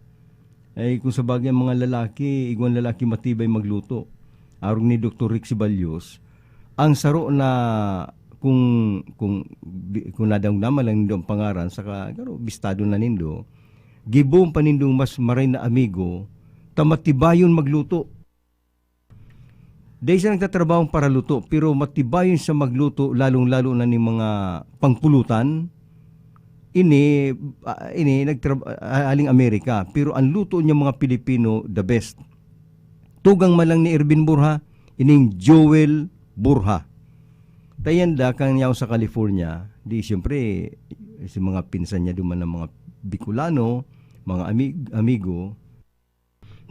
Ay, kung sa bagay, ang mga lalaki, igwang lalaki matibay magluto. Arog ni Doktor Rick Siballos, ang saro na kung, kung, bi-, kung nadangog naman lang nindo ang pangaran, saka, garo, bistado na nindo, gibohon pa nindong mas maray na amigo, ta matibayon magluto. Dai siya nagtatrabahong paraluto, pero matibayon siya magluto, lalong-lalo na ning mga pangpulutan. Ini, ah, ini nagtrab-, ah, aling Amerika, pero ang luto niya mga Pilipino, the best. Tugang man lang ni Ervin Borja, ining Joel Borja. Tayanda kan yaon sa California, di siyempre, si mga pinsan niya duman ng mga Bicolano, mga ami-, amigo,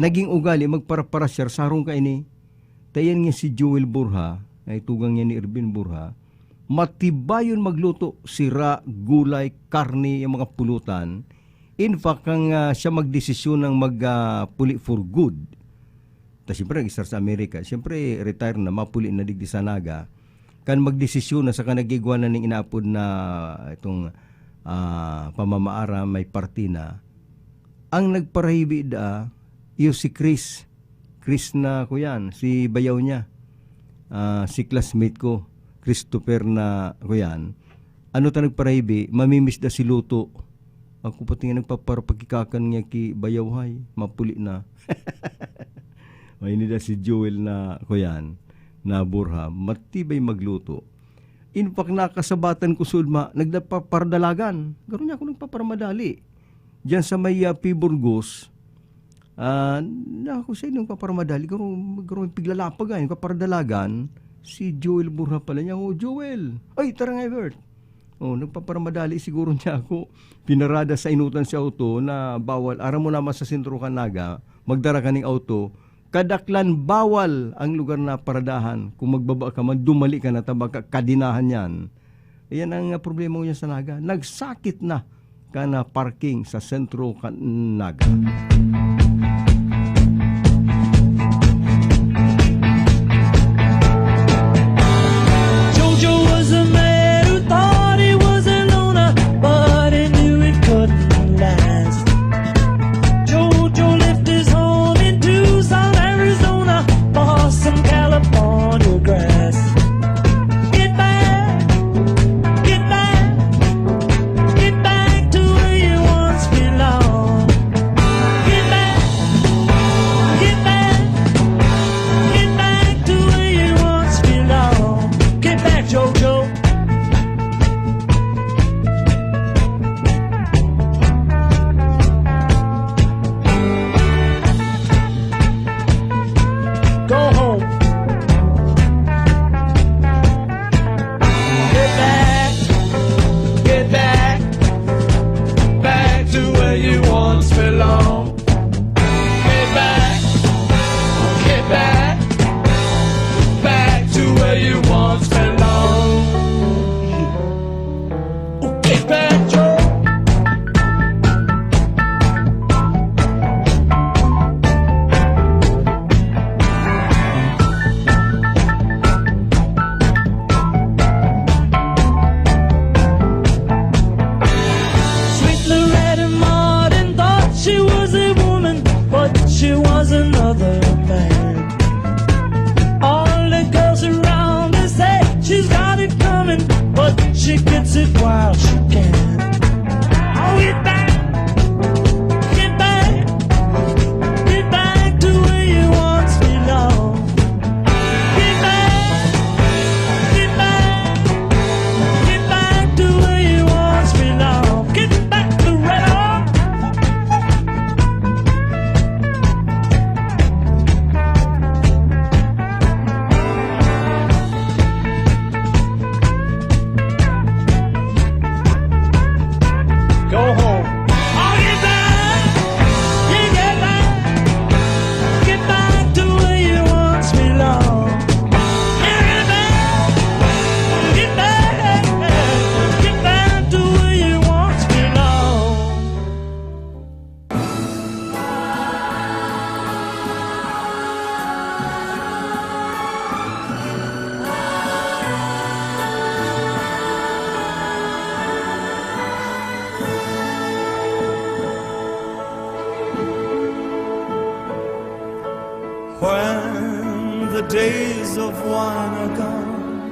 naging ugali magparaparasar sarong kaini. Tayan nga si Joel Borja, ay tugang niya ni Ervin Borja, matibayon magluto, sira, gulay, karne, yung mga pulutan. In fact, kang, ah, siya magdesisyon ng mag, ah, puli for good. Ta siyempre, nag-start sa Amerika. Siyempre, retire na, mapuli na digdi sa Naga. Kan magdesisyon na saka nagigwa na ning inaapod na itong, ah, pamamaaram, may parti na. Ang nagparahibi da, iyo si Chris. Chris na, kuyan, si bayaw niya. Ah, si classmate ko, Christopher na, kuyan. Ano ta nagparahibi, mamimiss da si luto. Ako pati nga nagpaparapagkikakan niya ki bayawhay, mapuli na. May nida si Joel na, kuyan, na Borja, matibay magluto. In fact, nakasabatan ko sud ma-, nagpaparadalagan. Garo niya ako nagpaparamadali. Diyan sa may, ah, P. Burgos, ah, na ako sa inyong paparamadali, garo, garo yung piglalapag, ah, yung kaparadalagan, si Joel Borja pala niya. "Oh, Joel! Ay, tara nga, Bert!" Oh, nagpaparamadali siguro niya ako. Pinarada sa inutan si auto na bawal. Aram mo naman sa sentro kan Naga, magdara ka ning auto, kadaklan bawal ang lugar na paradahan. Kung magbaba ka man, dumali ka na, ta baka kadenahan yan. Iyan ang, ah, problema ko niya sa Naga. Nagsakit na kan, ah, parking sa sentro kan Naga. Jojo was a man who thought he was a loner, but he knew it couldn't last. Jojo left his home in Tucson, Arizona, for some California grass. Get back, get back, get back to where you once belong. Get back, get back, get back to where you once belong. Get back, Jojo. Go home. Get back, get back, back to where you once belong. Get back, get back, back to where you once belong. Get back, Joe. Sweet Loretta Martin thought she was a woman, but she was another man. All the girls around her say she's got it coming, but she gets it while she can. Oh, get back, get back, get back to where you once belong. Get back, When the days of wine are gone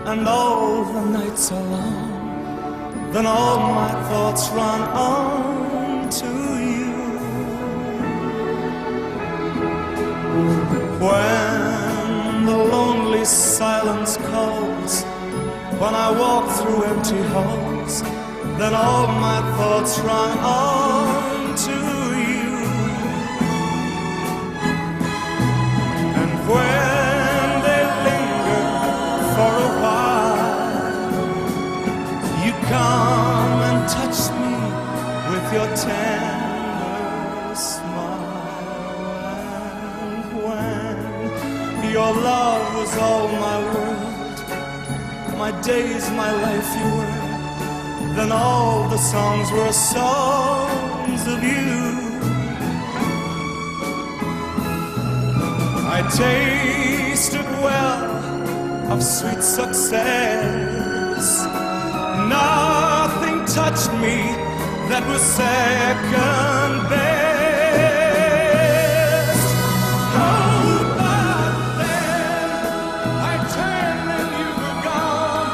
and all the nights are long, then all my thoughts run on to you. When the lonely silence calls, when I walk through empty halls, then all my thoughts run on to you. And when they linger for a while, you come and touch me with your tender smile. And when your love was all my world, my days, my life you were, then all the songs were songs of you. I tasted well of sweet success. Nothing touched me that was second best. Oh, but then I turned and you were gone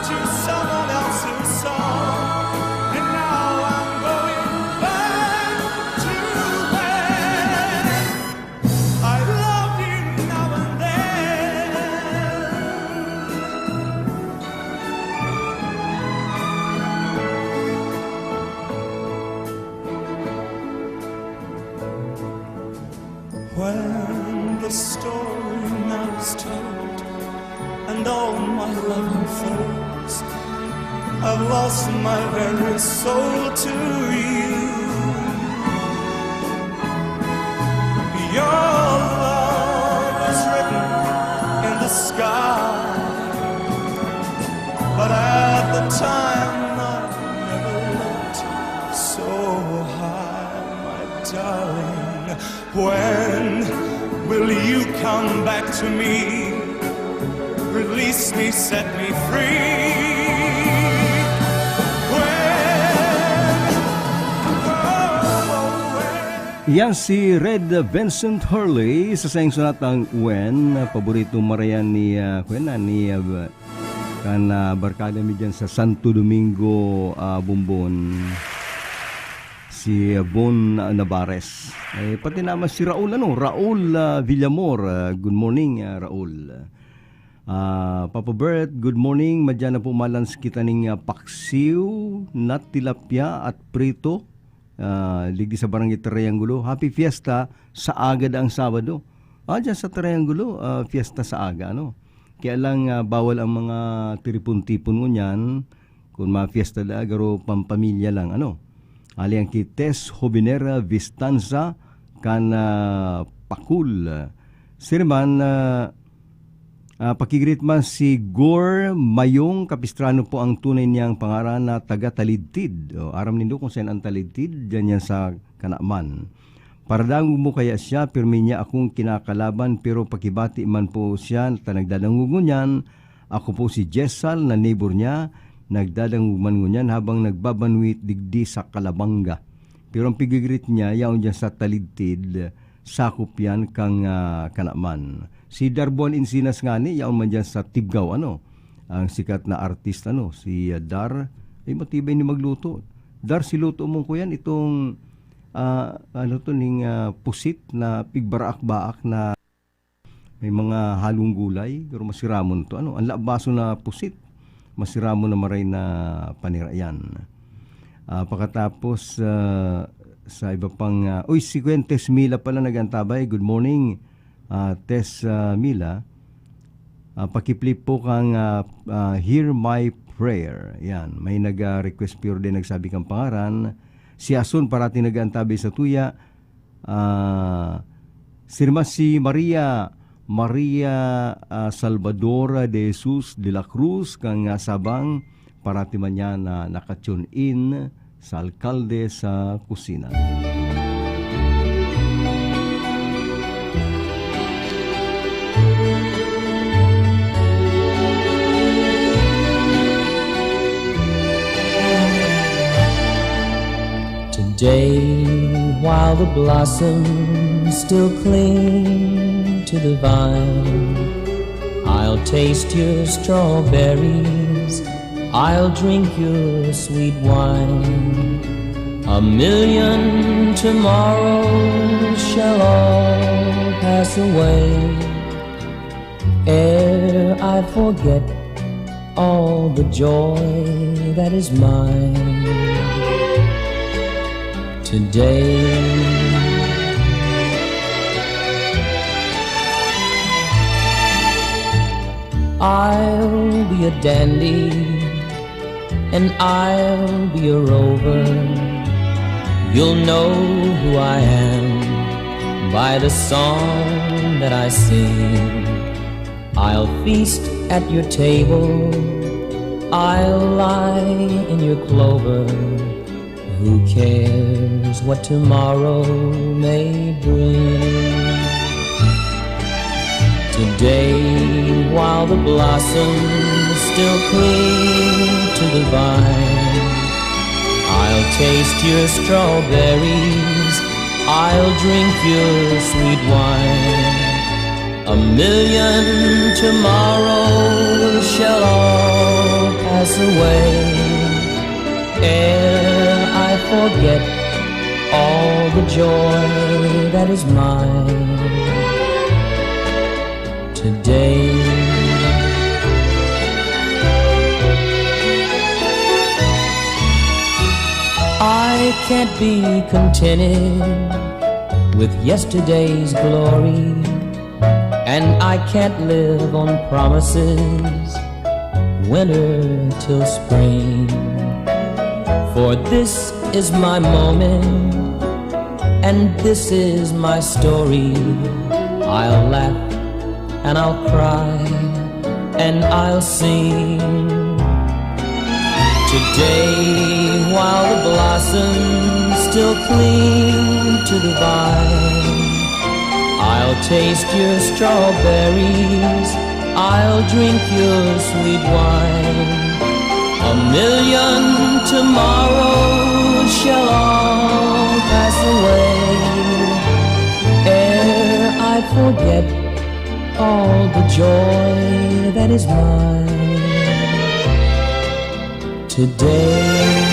to someone else's song. And now I'm going back to when I love you now and then. When the story now is told and all my love unfolds, I've lost my very soul to you. Your love is written in the sky, but at the time I never looked so high, my darling. When will you come back to me? Release me, set me free. When? Oh, when? Yan si Red Vincent Hurley sa saiyang sonatang When, paborito marayan ni, ah, kuwan na, ni, ah, kan, ah, barkada mi dyan sa Santo Domingo, ah, Bombon, si Von Navarez. Eh, pati naman si Raul, ano, Raul, ah, Villamor. Ah, good morning, ah, Raul. Ah, Papa Bert, good morning. Madyan na po malans kita ning, ah, paksiw na tilapia at prito. Ah, digdi sa Barangay Triangulo. Happy Fiesta sa aga daang Sabado. Ah, dyan sa Triangulo, ah, fiesta sa aga, ano. Kaya lang, ah, bawal ang mga tiripon-tipon ngunyan. Kung mga fiesta da, garo pampamilya lang, ano. Ali ang ki Tess Jovenera Vistanza, kan, ah, Pakul. Sir man, ah, Ah, pakigreet man si Gor Mayong Capistrano po ang tunay niyang pangaran na taga Talidtid. O, aram nindo kung saan ang Talidtid? Diyan yan sa Kanaman. Paradangog mo kaya siya, pirmi niya akong kinakalaban, pero pakibati man po siya ta nagdadangog ngunyan. Ako po si Jessal na neighbor niya, nagdadangog man ngunyan habang nagbabanwit digdi sa Calabanga. Pero ang pigigreet niya, yaon dyan sa Talidtid, sakop yan kang, ah, Kanaman. Si Darbuan Encinas ngani, yaon man dyan sa Tibgao, ano, ang sikat na artist, ano, si, ah, Dar. Ay, matibay ni magluto. Dar, si luto mong kuyan, itong, ah, ano to, ning, ah, pusit na pigbaraak-baak na may mga halong gulay, pero masiramon to. Ano, ang labaso na pusit, masiramon na maray na panirayan. Ah, pakatapos, ah, sa iba pang, ah, uy, si Kuya Tess Mila pala nag-antabay. Good morning, ah, Tess, ah, Mila. Ah, pakiplay po kang, ah, ah, Hear My Prayer. Yan, may nag, ah, request pero din nagsabi kang pangaran. Si Asun parati nag-antabay sa tuya. Ah, sirma si Maria, Maria, ah, Salvadora de Jesus de la Cruz, kan, ah, Sabang, parati man niya na naka-tune in sa Alkalde sa Kusina. Today While the blossoms still cling to the vine, I'll taste your strawberries, I'll drink your sweet wine. A million tomorrows shall all pass away ere I forget all the joy that is mine today. I'll be a dandy and I'll be a rover. You'll know who I am by the song that I sing. I'll feast at your table, I'll lie in your clover. Who cares what tomorrow may bring? Today, while the blossoms still cling to the vine, I'll taste your strawberries, I'll drink your sweet wine. A million tomorrows shall all pass away ere I forget all the joy that is mine today. I can't be contented with yesterday's glory, and I can't live on promises, winter till spring. For this is my moment, and this is my story. I'll laugh and I'll cry and I'll sing. Today, while the blossoms still cling to the vine, I'll taste your strawberries, I'll drink your sweet wine. A million tomorrows shall all pass away ere I forget all the joy that is mine today.